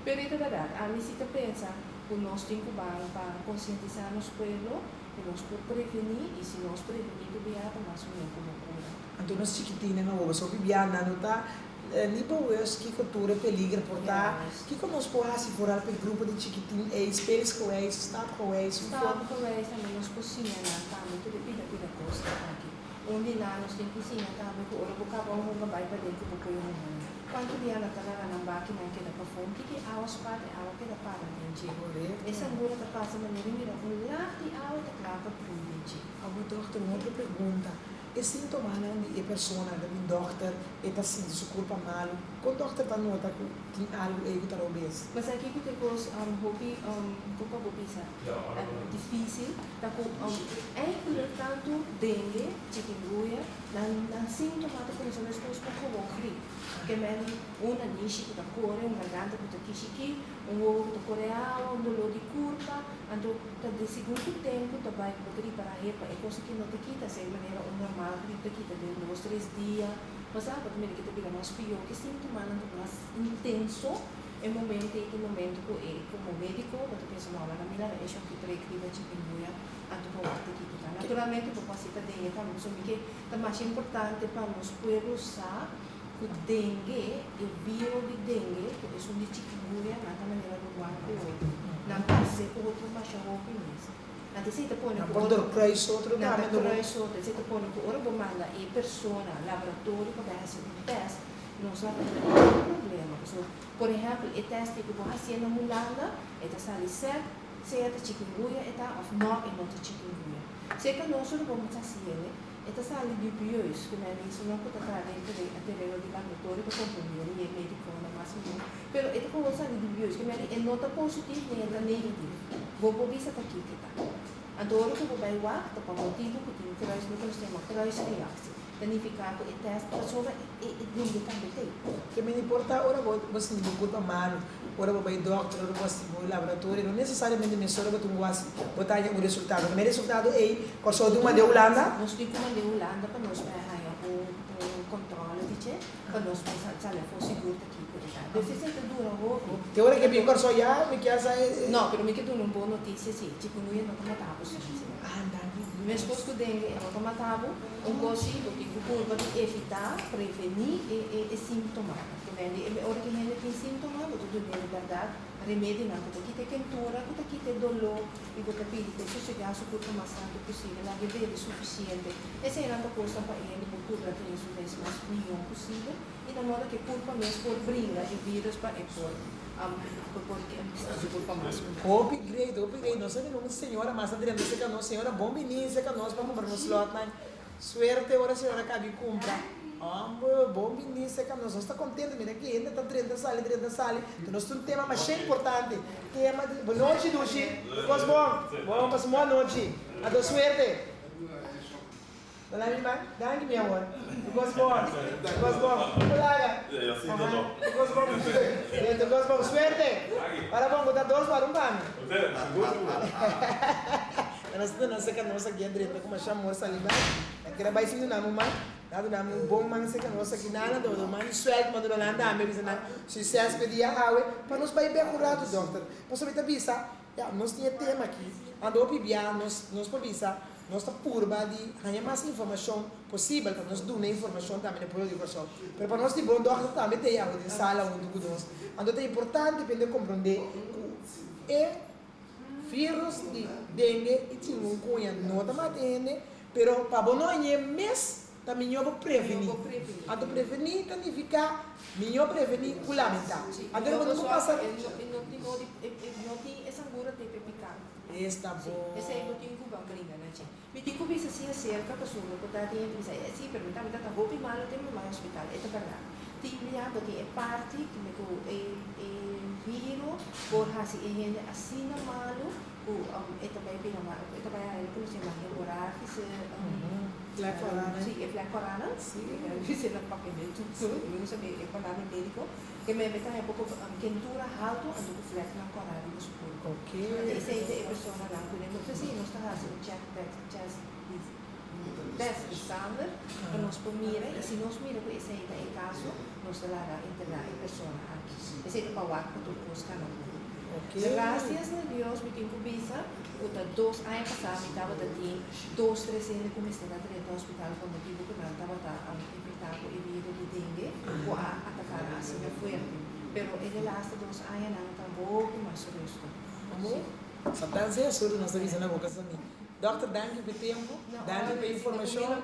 Pero e ta bèrdat, ami si ta pensa ku nos tin ku ban pa konsientisá nos pueblo ku nos por prevení i si nos prevení tur biaha ta mas mihó ku no kura. Anto nos chikitinnan awo pasobra hopi biaha nan no ta ni bewust kiko tur e peliger por ta, kiko nos por hasi foral pa e grupo di chikitin ei, speelsgewijs, stapgewijs, un forma. Stapgewijs tambe nos por siña nan tambe tur e pida pida kosnan aki. Un di nan nos tin ku siña tambe ku ora bo kaba un hunga bai paden ku bo koe hunga. Kuantu dia nan ta laga nan bakinan keda pafó? Un tiki awa spat e awa keda para den dje. E sangura ta pasa manera mira un lag di awa ta kla pa brui den dje. Awor dòkter, un otro pregunta. E síntomanan di e persona ta bin dòkter, e ta sinti su kurpa malu. Kon dòkter ta nota ku tin algu ei ku ta robes? Mas aki ku ta e kos hopi kon pa bo bisa difísil ta ku eigenlijk tantu dengue, chikungunya nan nan síntoma ta kuminsá meskos ku gewoon grip. Ke men un nanishi ku ta kore, un garganta ku ta kishikí, un wowo ku ta kore awa, un doló di kurpa. Anto ta di segun ku tempu ta bai ku bo ta ripará hepa e kos aki no ta kita asei manera un normal grip ta kita den dos tres dia. Bo sa bo ta mira ke ta bira mas pió ke síntomanan ta mas intenso e momento ei ta e momento ku e komo médiko bo ta pensa no awor a mira e shon ki prek riba chikungunya anto pa wak ta kita ta. Naturalmente bo por hasi ta dengue tambe pasobra mi ke ta masha importante pa nos pueblo sa ku dengue e viro di dengue ku esun di chikungunya nan ta manera ruman ku otro nan parse otro masha hopi mes. Anto esei ta pone Nan ku por ora dor kruis otro nan tambe ta dor. kruis otro. Esei ta pone ku ora bo manda e persona laboratorio pa bai hasi un tèst, nos a tene un problema. Pasobra, por ehèmpel, e tèst ku bo hasié na Hulanda, e ta sali sèt, sea ta chikungunya e ta òf nò e no ta chikungunya. Serka nos ora bo ta hasié, e ta sali dubieus, ku men bisa no ku ta traha den tereno di laboratorio pa komprondé e médikonan mas mihó. Pero e ta komo sali dubieus, ke meri e no ta positif ni e ta negatif. Bo por bisa ta kiko ta. Anto ora ku bo bai wak ta pa motibu ku tin kruis, loke nos ta yama kruisreaktie. Ta nifiká ku e tèst pasobra e e dengue tambe t'ei. Ke meni por ta ora bo bo sinti bo kurpa malu, ora bo bai dòkter, ora bo hasi bo laboratorio, no nesesariamente mesora bo tin ku hasi, bo ta haña un resultado. Ke meri resultado ei, Kòrsou tin un mand'é Hulanda? Nos tin ku mand'é Hulanda pa nos bai haña un un kòntròle di dje. Pa nos por sa sali afó sigur ta kiko e ta. Dus esei ta dura hopi. Te ora ke bin Kòrsou ya mi kier sa e. No, pero mi ke duna un bon notisia si, chikungunya no ta mata bo si si. Ah, danki Dios. Meskos ku dengue e no ta mata bo, un kos si bo tin ku purba di evitá, prevení e e e símptomanan. Ke mende e ora ke hende tin símptoma bo ta dun'é di bèrdat remedinan ku ta kita e kentura, ku ta kita e doló i bo ta pidi pa e sosegá su kurpa mas tantu posibel, laga e bebe sufisiente. Eseinan ta kosnan pa e hende por purba tene su mes mas mihó posibel i na moda ku e kurpa mes por bringa e vírus pa e por por su kurpa mas mihó. Hopi great, hopi great. Nos a bini un señora mas ta drenta serka nos. Señora bon bini serka nos pa kumpra nos slotnan. Suerte ora señora kabi kumpra. Homber, bon bini serka nos. Nos ta kontento. Mira ki hende ta drenta sali, drenta sali. Enton nos tin un tema masha importante. Tema di, Bon nochi Dushi. Kos bon? Bon, pasa un bon anochi. Anto suerte. Hola mi man, danki mi amor. Tu kos bon, tu kos bon. Ku laga. Aha, tu kos bon. Bien, tu kos bon. Suerte. Para bon, ku ta dos para un pa mi. Nos ta duna seka nos aki a drenta ku masha amor sali bai. A kere bai sin duna mi un man. Nan a duna mi un bon man seka nos aki nan. Anto un man di suèlt mi a duna nan tambe. Bisa nan succes p'e dia awe. Pa nos bai bek un ratu, dòkter. Pasobra mi ta bisa, ya, nos tin e tema aki. Anto hopi bia nos nos por bisa. Nos ta purba di haña mas informashon posibel pa nos duna informashon tambe na e pueblo di Kòrsou. Pero pa nos di bon dòkter tambe ta ei awe den sala huntu ku nos. Anto ta importante pa hende komprondé ku e vírus di dengue i chikungunya no ta mata hende, pero pa bo no hañ'é mes ta mihó bo prevení. Anto prevení ta nifiká mihó prevení ku lamentá. Anto bo no por pasa. Esta Sí, bo. esei bo tin ku ban bringa na dje. Mi tin ku bisa si aserka pasobra bo ta tin hende bisa, e si, pero mi tambe ta ta hopi malu te mi bai hospital. E ta bèrdat. Tin bia bo tin e parti ku mi ku e e viro por hasi e hende asina malu ku e ta bai bira ma e ta bai haña ku nos yama hemorragische Vlek kòrá. Sí, e vlek kòránan. Sí. Bisa na papiamentu. Mi no sabi e palabra médiko. E meme ta haña poko kentura haltu anto ku vleknan kòrá riba su kurpo. Anto esei ta e personanan ku den nos así nos ta hasi un chèk tèst di tèst di sanger pa nos por mira i si nos mira ku esei ta e kaso nos ta laga interná e persona aki. Esei ta pa wak ku tur kos kana bon. Grasias na Dios mi tin ku bisa ku ta dos aña pasá mi tabata tin dos tres hende ku mester a drenta hospital pa motibu ku nan tabata infektá ku e virus di dengue ku a ataká nan asina fuerte. Pero e de laste dos añanan ta hopi mas rustu. Amo Satan sea surdu nos ta bisa na boca sa mi. Dokter danki pa e tempo, danki pa e informacion.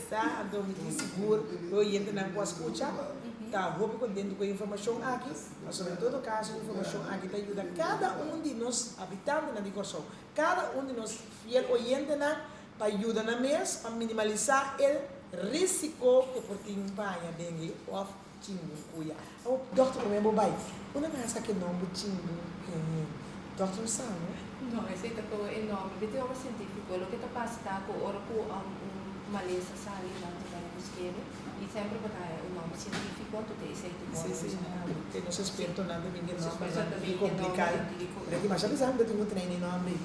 Sa anto mi tin sigur e oyentenan cu a scucha ta hopi contento cu e informacion aki, pasobra en todo caso e informacion aki ta yuda cada un di nos habitantenan di Corsou, cada un di nos fiel oyentenan. pa yuda nan mes pa minimalisá el rísiko ku por tin pa haña dengue òf chingungunya. Awor, dòkter, promé bo bai, unda nan a saka e nòmber chingungunya? Dòkter no sa, no? No, esei ta koe e nòmber di teoria sientífiko. Loke ta pasa ta ku ora ku un malesa sali nan ta bai busk'é i semper bo ta haña un nòmber sientífiko, anto ta esei ta Sí, wòrdu sí, usá. te nos espertonan ta bin ku e Nos nòmbernan espertonan ta di bin ku e kompliká. nòmbernan di Pero aki masha bisa mi ta tin ku train e nòmber ei,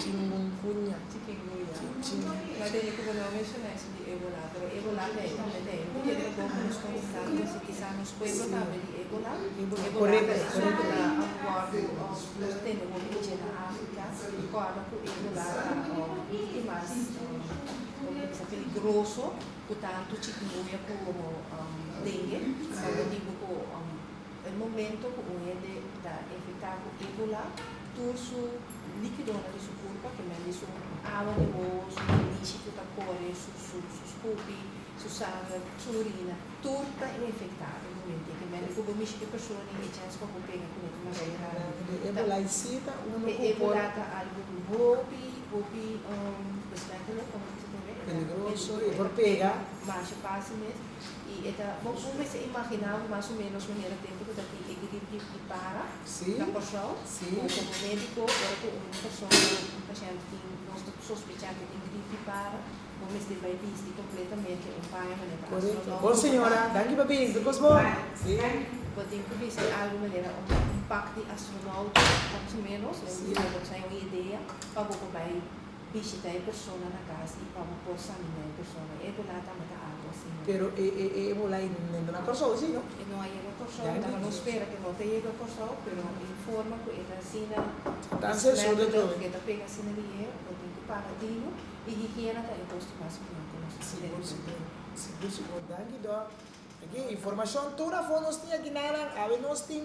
chingungunya. Chikungunya. Chin. Ma tene ku bo no a menshoná eso di Ebola, pero Ebola ta e tambe ta e un keda bon ku nos kontestá ku kisas nos pueblo tambe di Ebola. Ebola, Ebola korekto, ta esun ku korekto. ta wòrdu nos ta tende hopi di dje na Afrika. Kòrda ku Ebola ta hopi mas komo ta bisa peligroso ku tantu chikungunya komo dengue. Pa motibu ku e momento ku un hende ta infektá ku Ebola tur su Likidonan di su kurpa, ke men di su awa di wowo, su nanishi ku ta kore, su su su skupi, su sanger, su urina, tur ta infektá e momento ei. Ke men di ku bo mishi ku e persona i e chèns pa bo pega kuné ta masha grandi. E Ebola i si ta unu E ku por. Ebola ta algu hopi, hopi besmettelijk, komo ta bisa tambe. E ta Peligroso, e e por ta pega. pega masha fásil mes. I e ta, bo bo mester imaginá bo mas o ménos manera tempu ku ta tin e grip di di para. Sí, Na Kòrsou, sí. ku komo médiko, ora ku un persona, un pashènt tin, nos ta sospechá ku tin grip di para, bo mester bai bisti kompletamente un paña manera ta Korekto. astronauta Bon ku ta. señora, danki pa bini, tur kos bon? Sí. Bo tin ku bisti algu manera un un pak di astronauta, mas o ménos, Sí. bo ta un idea pa bo por bai bishita e persona na kas i pa bo por saminá e persona. E bolá tambe ta algu asina. Pero e e e bolá ei no ta na Kòrsou si no? E no a yega Kòrsou, Ya tabata mi nos spera ku no ta yega Kòrsou, pero e forma ku e ta asina Tan sensual besmettelijk, atrobe. ku e ta pega asina lihé, bo tin ku paga tinu i higiena ta e kos di mas mihó ku nos tin Sigur tene sigur, kuenta. sigur sigur. Danki dòk. Aki informashon tur afó nos tin aki nanan. Awe nos tin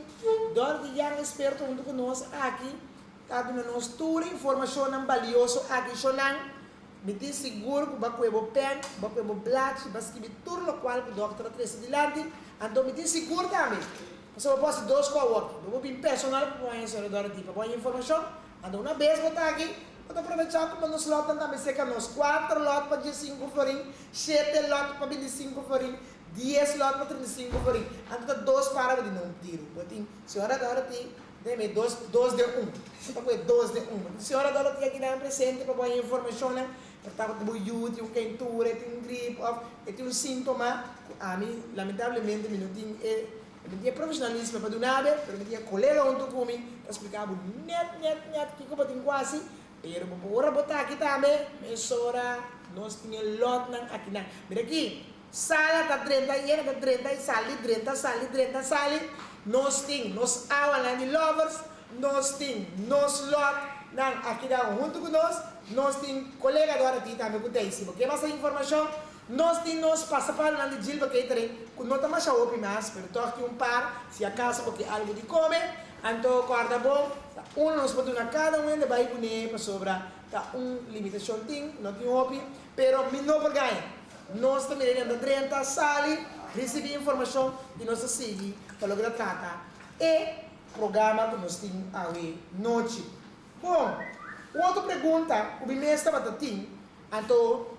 dòr di Jan Esperto huntu ku nos aki. Ta duna nos tur informashonnan balioso aki shonnan. Mi tin sigur ku bo a kue bo pèn, bo a kue bo blachi, bo a skibi tur lokual ku dòkter a trese dilanti. Anto mi tin sigur tambe, pasobra bo a hasi dos ku awoki, bo por bin personal pa bo haña señora Dorothy pa bo haña informashon. Anto una bes bo ta aki, bo ta aprovechá ku nos lòtnan tambe serka nos, kuater lòt pa diesinku florin, shete lòt pa bintisinku florin, dies lòt pa trintisinku florin. Anto ta dos para bo di na un tiru. Bo tin señora Dorothy. Deme dos, dos den un. Bo ta kohe dos den un. Señora Dorothy aki nan presente pa bo haña informashonnan. Por ta ku bo yu tin un keintura, e tin un grip òf e tin un síntoma ku ami lamentablemente mi no tin e mi no tin e profeshonalismo pa duna bo, pero mi tin e kolega huntu ku mi ta splika bo nèt nèt nèt kiko bo tin ku hasi. Pero bo por ora bo ta aki tambe mesora nos tin e lòtnan akinan. Mira aki, Sala ta drenta yena ta drenta y sali drenta sali drenta sali nos tin nos awanan di lovers nos tin nos lot nan a keda hunto cu nos nos tin colega Dorothy tambe cu ta si bo ke mas informacion nos tin nos pasapalonan di Gilba Catering cu no ta masha hopi mas pero toch tin un par si acaso bo ke algo di come anto corda bon ta uno nos por duna cada un hende bay cune pasobra ta un limitacion tin no tin hopi pero mi no por gaña. Nos ta mira den ta drenta, sali, risibí informashon i nos ta sigui pa loke ta trata e programa ku nos tin awe nochi. Bon, un otro pregunta ku mi mes tabata tin, anto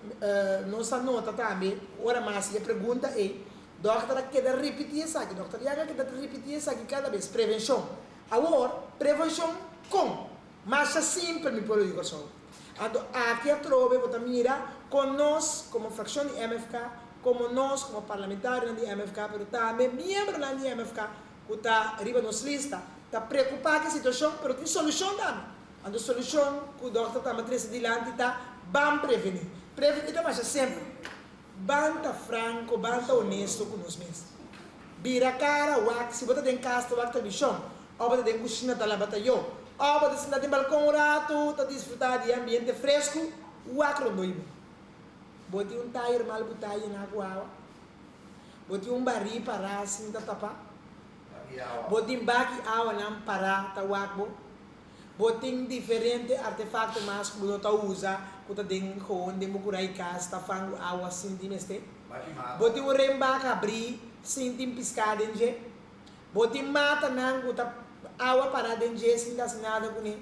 nos a nota tambe ku ora mas e pregunta ei, dòkter a keda ripití esaki, dòkter Yang a keda ripití esaki kada bes, prevenshon. Awor, prevenshon kon? Masha simpel mi pueblo di Kòrsou. Anto aki atrobe bo ta mira kon nos komo frakshon di MFK, komo nos komo parlamentarionan di MFK pero tambe miembronan di MFK ku ta riba nos lista ta preokupá ku e situashon pero tin solushon tambe. Anto solushon ku dòkter Tamba trese dilanti ta ban prevení. Prevení ta masha simpel. Ban ta franko, ban ta honesto ku nos mes. Bira kara wak si bo ta den kas ta wak televishon òf bo ta den kushina ta laba tayó òf bo ta sinta den balkon un ratu ta disfrutá di e ambiente fresku, wak rondó i bo. Bo tin un tayer mal butá yená ku awa? Bo tin un barí pará sin ta tapá? Bo tin baki awanan pará ta wak bo? Bo tin diferente artefakto mas ku bo no ta usa ku ta den gewoon den bo kura i kas ta fangu awa sin tin mester? Bo tin un renbak habrí sin tin piská den dje? Bo tin matanan ku ta awa pará den dje sin ta hasi nada kuné?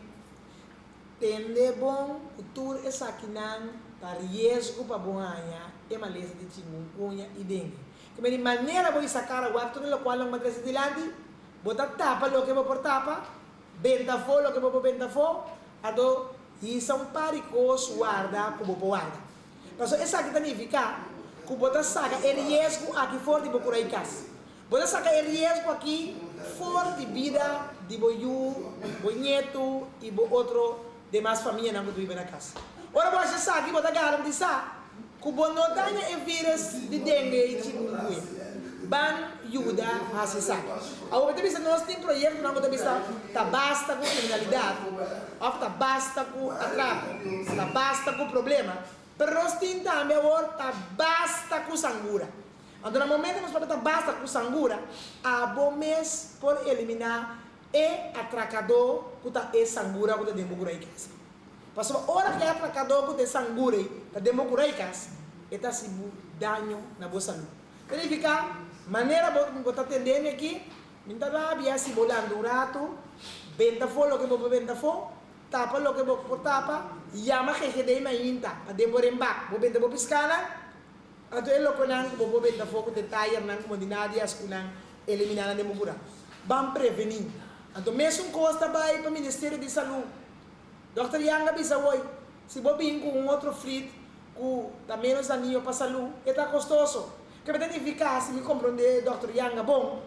Tende bon ku tur esakinan. ta riesgo pa bo haña e malesa di chikungunya i dengue. Ke men di manera bo hisa kara wak tur e lokual nan bo a trese dilanti, bo ta tapa loke bo por tapa, benta afó loke bo por benta afó, anto hisa un par di kos warda ku bo por warda. Pasobra esaki ta nifiká ku bo ta saka e riesgo aki for di bo kura i kas. Bo ta saka e riesgo aki for di bida di bo yu, bo ñetu i bo otro demas famianan ku ta biba na kas. Ora bo hasi esaki bo ta garantisá ku bo no daña e vírus di dengue i chikungunya. Ban yuda hasi esaki. Awor bo ta bisa nos tin proyektonan ku ta bisa ta basta ku kriminalidat òf ta basta ku atrako, ta basta ku problema, pero nos tin tambe awor ta basta ku sangura. Anto na momento nos papia ta basta ku sangura, abo mes por eliminá e atrakadó ku ta e sangura ku ta den bo kura i kas. Pasobra ora ku e atrakadó ku ta e sangura ei ta den bo kura i kas, e ta hasi bo daño na bo salú. Ta nifiká, manera bo bo ta tendé mi aki, mi ta rabia si bo lanta un ratu, benta afó loke bo por benta afó, tapa loke bo por tapa, yama GGD mainta pa den bo renbak, bo benta bo piskanan, Anto e lokonan ku bo por benta afó ku ta e tayernan komo di nadias ku nan eliminá nan den bo kura. Ban prevení. Anto mesun kos ta bai pa Ministerio di Salú. Dòkter Yang a bisa woi, si bo bin ku un otro flit ku ta ménos dañino pa salú, e ta kostoso. Ke ta nifiká, si mi komprondé Dòkter Yang a bon,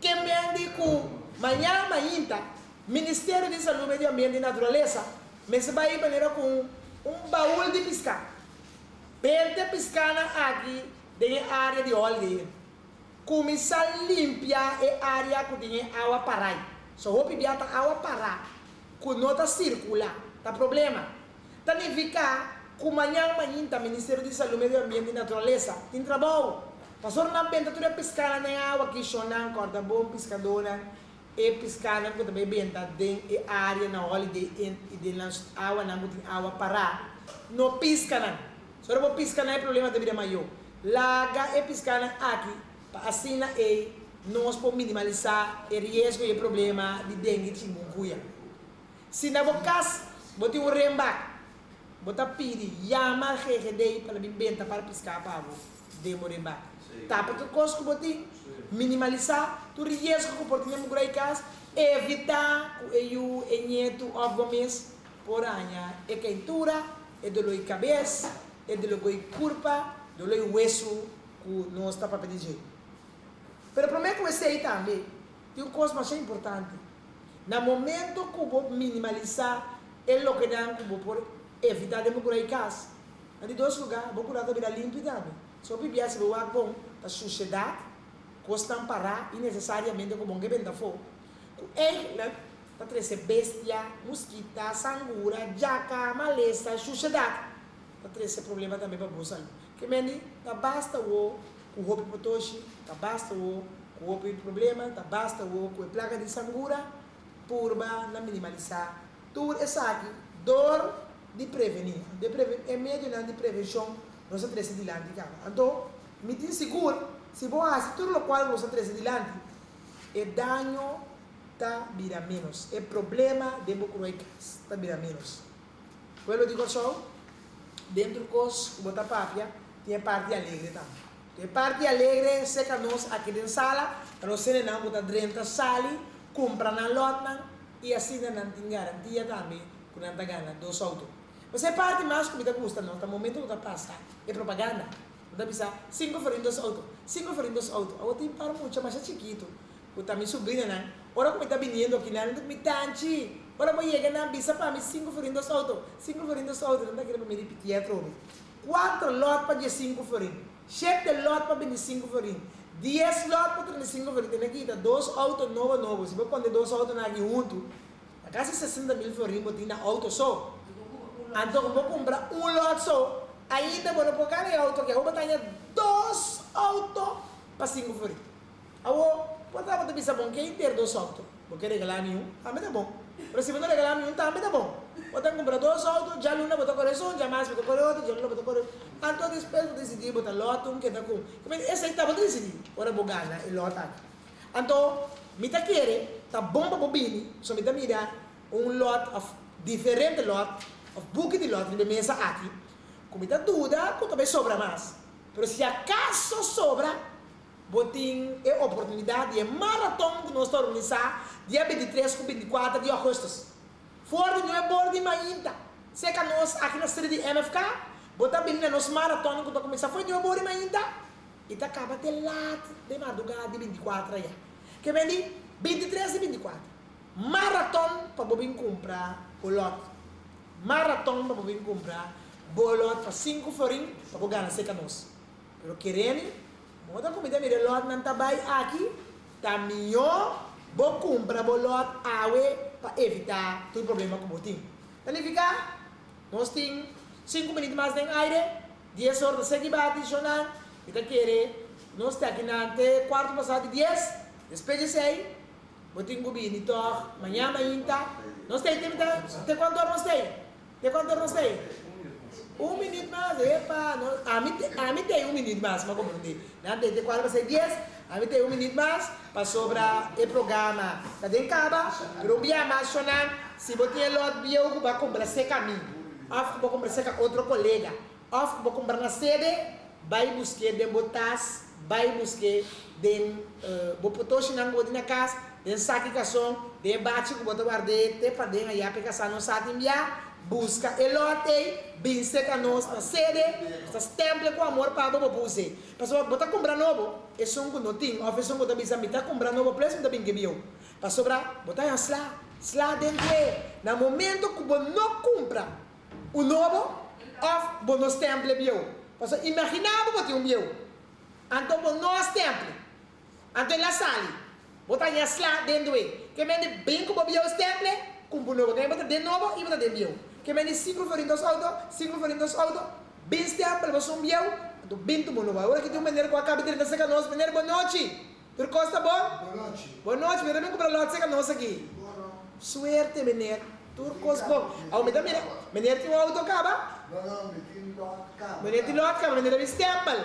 ke mendi ku mañan mainta Ministerio di Salú, Medio Ambiente i Naturalesa mester bai manera ku un baul di piská. Bente piskánan aki den e área di Holiday Inn. Kuminsá limpia e área ku tin e awa parai. So hopi bia ta awa pará ku no ta sirkulá. Ta problema. Ta nifiká ku mañan mainta Ministerio di Salú, Medio Ambiente i Naturalesa tin trabou. Pasobra nan benta tur e piskánan den awa, kishonnan, kòrda bon piskadónan, e piskánan ku ta bai benta den e área na Holiday Inn i den nan awanan ku tin awa pará, no piska nan. Si ora bo piska nan e problema ta bira mayó. Laga e piskánan aki pa asina ei nos por minimalisá e riesgo i e problema di dengue i chikungunya. Si na bo kas bo tin un renbak, bo ta pidi yama GGD pa lo bin benta para piská pa bo den bo renbak. Tapa tur kos ku bo tin, minimalisá tur riesgo ku por tin den bo kura i kas, evitá ku e yu, e ñetu òf bo mes por haña e keintura, e doló i kabes, e doló ku i kurpa, doló i wesu ku nos ta papia di dje. Pero promé ku esei tambe tin un kos masha importante. Na momento ku bo minimalisá e lokenan ku bo por evitá den bo kura i kas, na di dos lugá bo kura ta bira limpi tambe. So hopi bia si bo wak bon ta sushedat, kosnan pará inesesariamente ku bo no ke benta afó, ku eigentlik ta trese bestia, muskita, sangura, djaka, malesa, sushedat ta trese problema tambe pa bo salú. Ke mende ta basta wo ku hopi potoshi, ta basta wo ku hopi problema, ta basta wo ku e plaga di sangura, purba na minimalisá tur esaki dor di prevení. Anto e preve e medionan di prevenshon nos a trese dilanti kaba. Anto mi tin sigur si bo hasi tur lokual nos a trese dilanti, e daño ta bira ménos, e problema den bo kuroi kas ta bira ménos. Pueblo di Kòrsou, den tur kos ku bo ta papia, tin e parti alegre tambe. E parti alegre serka nos aki den sala ta nos hendenan ku ta drenta sali, kumpra nan lòtnan i asina nan tin garantia tambe ku nan ta gana dos outo. Pues e parti mas ku mi ta gusta no ta momento ku ta pasa e propaganda. Nan ta bisa sinku florin dos outo, sinku florin dos outo. Awor tin par mucha masha chikitu ku ta mi subrinanan, ora ku mi ta biniendo aki nan ta mi tanchi, ora bo yega nan bisa pa mi sinku florin dos outo, sinku florin dos outo, nan ta kere pa mi ripitié atrobe. Cuatro lot pa diescinco florin, shete lot pa binticinco florin, dies lot pa treintacinco florin. Tene aki ta dos auto nobo nobo. Si bo pone dos autonan aki huntu, ta casi sesenta mil florin bo tin na auto so. Anto cu bo cumpra un lot so, ainda bo no por gana e auto aki. Awor bo ta haña dos auto pa cinco florin. Awor, por ta bo ta bisa bon ke inter dos auto? Bo ke regalá mi un? Tambe ta bon. Pero si bo no regalá mi un, tambe ta bon. Bo ta kumpra dos outo, djaluna bo ta kore esun, djamars bo ta kore otro, djaluna bo ta kore otro. Anto despues bo disidí bo ta lòt un keda ku un. Kibera esei ta bo ta disidí ora bo gana e lòt aki. Anto mi ta kere ta bon pa bo bini, pasobra mi ta mira un lòt òf diferente lòt òf buki di lòt riba e mesa aki. Ku mi ta duda ku ta bai sobra mas. Pero si akaso sobra, bo tin e oportunidat di e maraton ku nos ta organisá dia 23 ku 24 di ògùstùs. For di nuebe or di mainta, seka nos aki na sede di MFK, bo ta bini na nos maraton ku ta kuminsá for di nuebe or di mainta i ta kaba te lat den mardugá di 24 ayá. Ke men di 23 di 24, maraton pa bo bin kumpra bo lòt. Maraton pa bo bin kumpra bo lòt pa sinku florin pa bo gana seka nos. Pero kereni, bo ta kumida mira e lòtnan ta bai aki, ta mihó bo kumpra bo lòt awe pa evitá tur problema ku bo tin. Ta nifiká, nos tin sinku minüt mas den aire, dies or ta segi bati, shonnan, mi ta kere nos ta akinan te kuarto pasá di dies, despues di esei bo tin ku bini tòg maña mainta. Nos ta ei te te kuantu or nos ta ei? Te kuantu or nos ta ei? Un minüt mas, epa, no, ami ami ta ei un minüt mas, mi a komprondé. Nan ta ei te kuarto pasá di dies, ami ta ei un minüt mas pasobra e programa ta den kaba, pero un bia mas shonnan, si bo tin e lòt bieu ku bo a kumpra serka mi òf ku bo a kumpra serka otro kolega òf ku bo a kumpra na sede, Bai busk'é den bo tas, bai busk'é den bo potoshinan ku bo tin na kas, den saki kason, den e bachi ku bo ta ward'é te paden ayá p'e kasá no sa tin bia. Buska e lòt ei, bin serka nos na sede, nos ta stèmple ku amor pa bo, bo por us'é. Pasobra bo ta kumpra nobo, esun ku no tin òf esun ku ta bisa mi ta kumpra nobo ples mi ta bin ke bieu. Pasobra bo ta haña sla, sla den kue. Na momento ku bo no kumpra Un nobo òf bo no stèmple bieu? Pasobra imaginá bo bo tin un bieu, anto bo no a stèmple, anto el a sali, bo ta haña sla den due. Ke men di bin ku bo bieu stèmple, kumpu nobo. Ke men bo ta den nobo i bo ta den bieu. Ke men di sinku florin dos outo, sinku florin dos outo, bin stèmple bo sun bieu, anto bin tuma un nobo. Awor aki tin un meneer ku a kaba di drenta serka nos, Meneer, bonochi! Tur kos ta bon? Bonochi. Bonochi, mi ta bin kumpra lòt serka nos aki. Suerte meneer, tur kos bon. Awor mi ta mira, meneer tin un auto kaba? No, no, mi tin lòt kaba. Meneer tin lòt kaba, meneer ta bin stempel.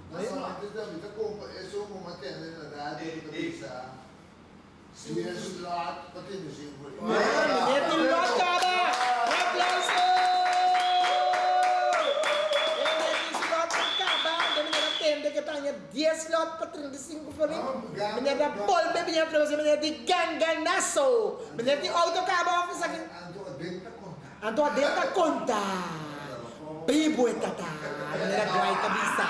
No, no, mi ta, mi ta kumpra esun ku mi a tende na radio ku ta bisa dies lòt pa trinta i sinku. Meneer tin lòt kaba! Un aplauso! Meneer tin su lòt kaba, anto meneer a tende ku e ta haña Dies lòt pa 35 florin. Meneer ta bolbe biña atrobe si meneer di ganganaso. Meneer tin outo kaba òf esaki? Anto aden ta konta. Anto aden ta konta. Bibu e tata, meneer a guai ta bisa.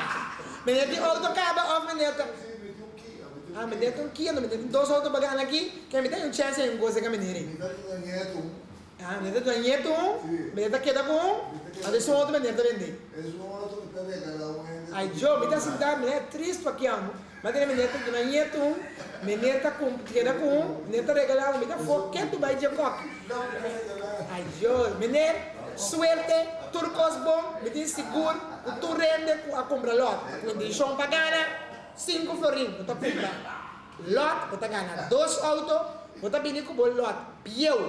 Meneer tin outo kaba òf meneer ta. Si, mi tin un Kia. Ah, meneer tin un Kia, no meneer tin dos outo bagan aki. Ke mi ta un chèns ei un gosa ka meneer ei. Mi ta duna nietu un. Ah, meneer ta duna nietu un? Si. Meneer ta keda ku un? Anto esun outo meneer ta bende? Esun outo mi ta regala un hende. Ai jo, mi ta sinta meneer tristu aki amo. Ma tene meneer ta duna nietu un, meneer ta keda ku un, meneer ta regala un, mi ta for ke tu bai dje kòk. Ai jo, meneer, suerte, tur kos bon, mi tin sigur ku tur hende ku a kumpra lòt ku intenshon pa gana sinku florin bo ta kumpra lòt, bo ta gana dos outo, bo ta bini ku bo lòt bieu.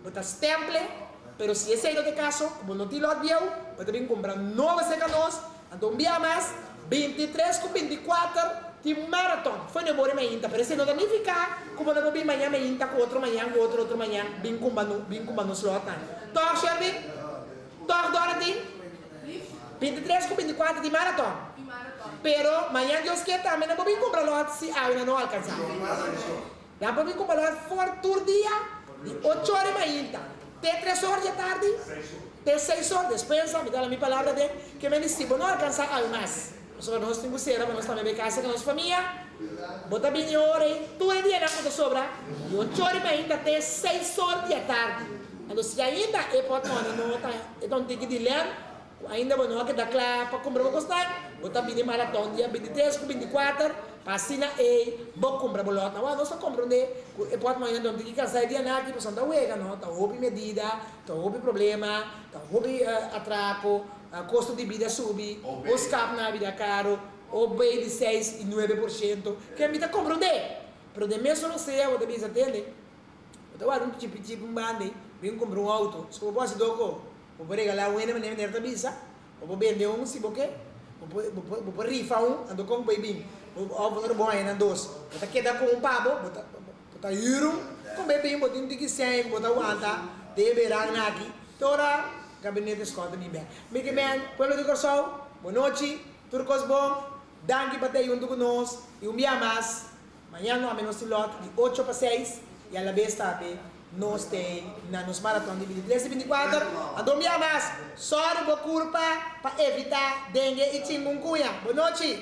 Bo ta stemple, pero si esei no ta e kaso, ku bo no tin lòt bieu, bo ta bin kumpra nobo serka nos, anto un bia mas, 23 ku 24 tin maraton, fo'i no bori mainta, pero esei no ta nifiká ku bo no por bin mañan mainta ku otro mañan ku otro otro mañan bin kumba no bin kumba nos lòtnan. Tòg, Shervin? Tòg, Dorothy? 23 ku 24 tin maraton, pero mañan Dios ke tambe nan por bin kumpra lòt si awe nan no alkansá. Nan por bin ku balor for tur dia di ocho ora di mainta te tres or di e tardi, te seis or, despensa, mi ta hala mi palabra den ke men di si bo no alkansa awe mas, pasobra nos tin ku sera pa nos tambe bai kasa ku nos famia, bo ta bini ora ei tur e dianan ku ta sobra di ocho ora di mainta te seis or di e tardi. Anto si ainda e pòtmòne no ta e ta un tiki di lèn, Ku ainda bo no a keda kla pa kumpra bo kosnan, bo ta bini maraton dia 23 ku 24 pa asina ei bo kumpra bo lòt. Awor nos ta komprondé ku e pòt mañana don tin ki kansa e dianan aki pasobra ta wega no, ta hopi medida, ta hopi problema, ta hopi atrako, kosto di bida subi, bo skap na bida karo, o bay di seis i nuebe por shento, ke mi ta komprondé. Pero den mesun rosea bo ta bisa tende, bo ta wak un chipi chipi un banda ei, bin kumpra un outo, so bo por hasi doko. Bo por regalá un hende manera meneer ta bisa, bo por bende un si bo ke, bo por bo por bo por rifa un, anto kon bo por bin? Bo òf bo ta bon haña nan dos, bo ta keda ku un pa bo, bo ta bo ta hür un, kon bo e bin bo tin un tiki sèn ku bo ta wanta den e beran aki, te ora. Gabinete Schotte bin bek. Mi ke men, pueblo di Kòrsou, bon nochi, tur kos bon, danki pa ta huntu ku nos i un bia mas, mañan no nos tin lòt di 8 pa 6 i alabes tambe nos tin na nos maraton di 23 i 24. Anto un bia mas, sòru bo kurpa pa evitá dengue i chikungunya. Bon nochi.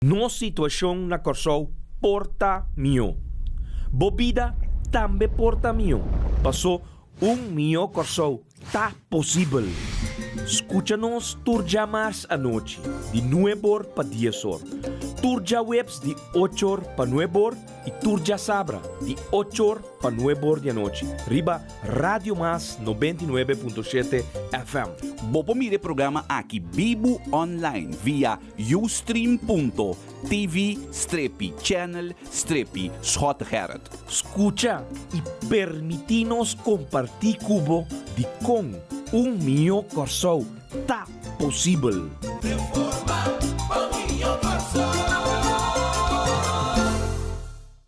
Nos situashon na Kòrsou por ta mihó. Bo bida tambe por ta mihó. Paso un mihó Kòrsou ta posibel. Skucha nos tur djamars anochi, di 9 or pa 10 or. Tur djaweps di 8 or pa 9 or i tur djasabra di 8 or pa 9 or di anochi. Riba Radio Mas 99.7 FM. Bo por mira e programa aki bibu online via ustream.tv/channel/SchotteGerrit. Skucha i permití nos kompartí ku bo di kon un mihó Kòrsou ta posibel. Reforma pa mihó Kòrsou.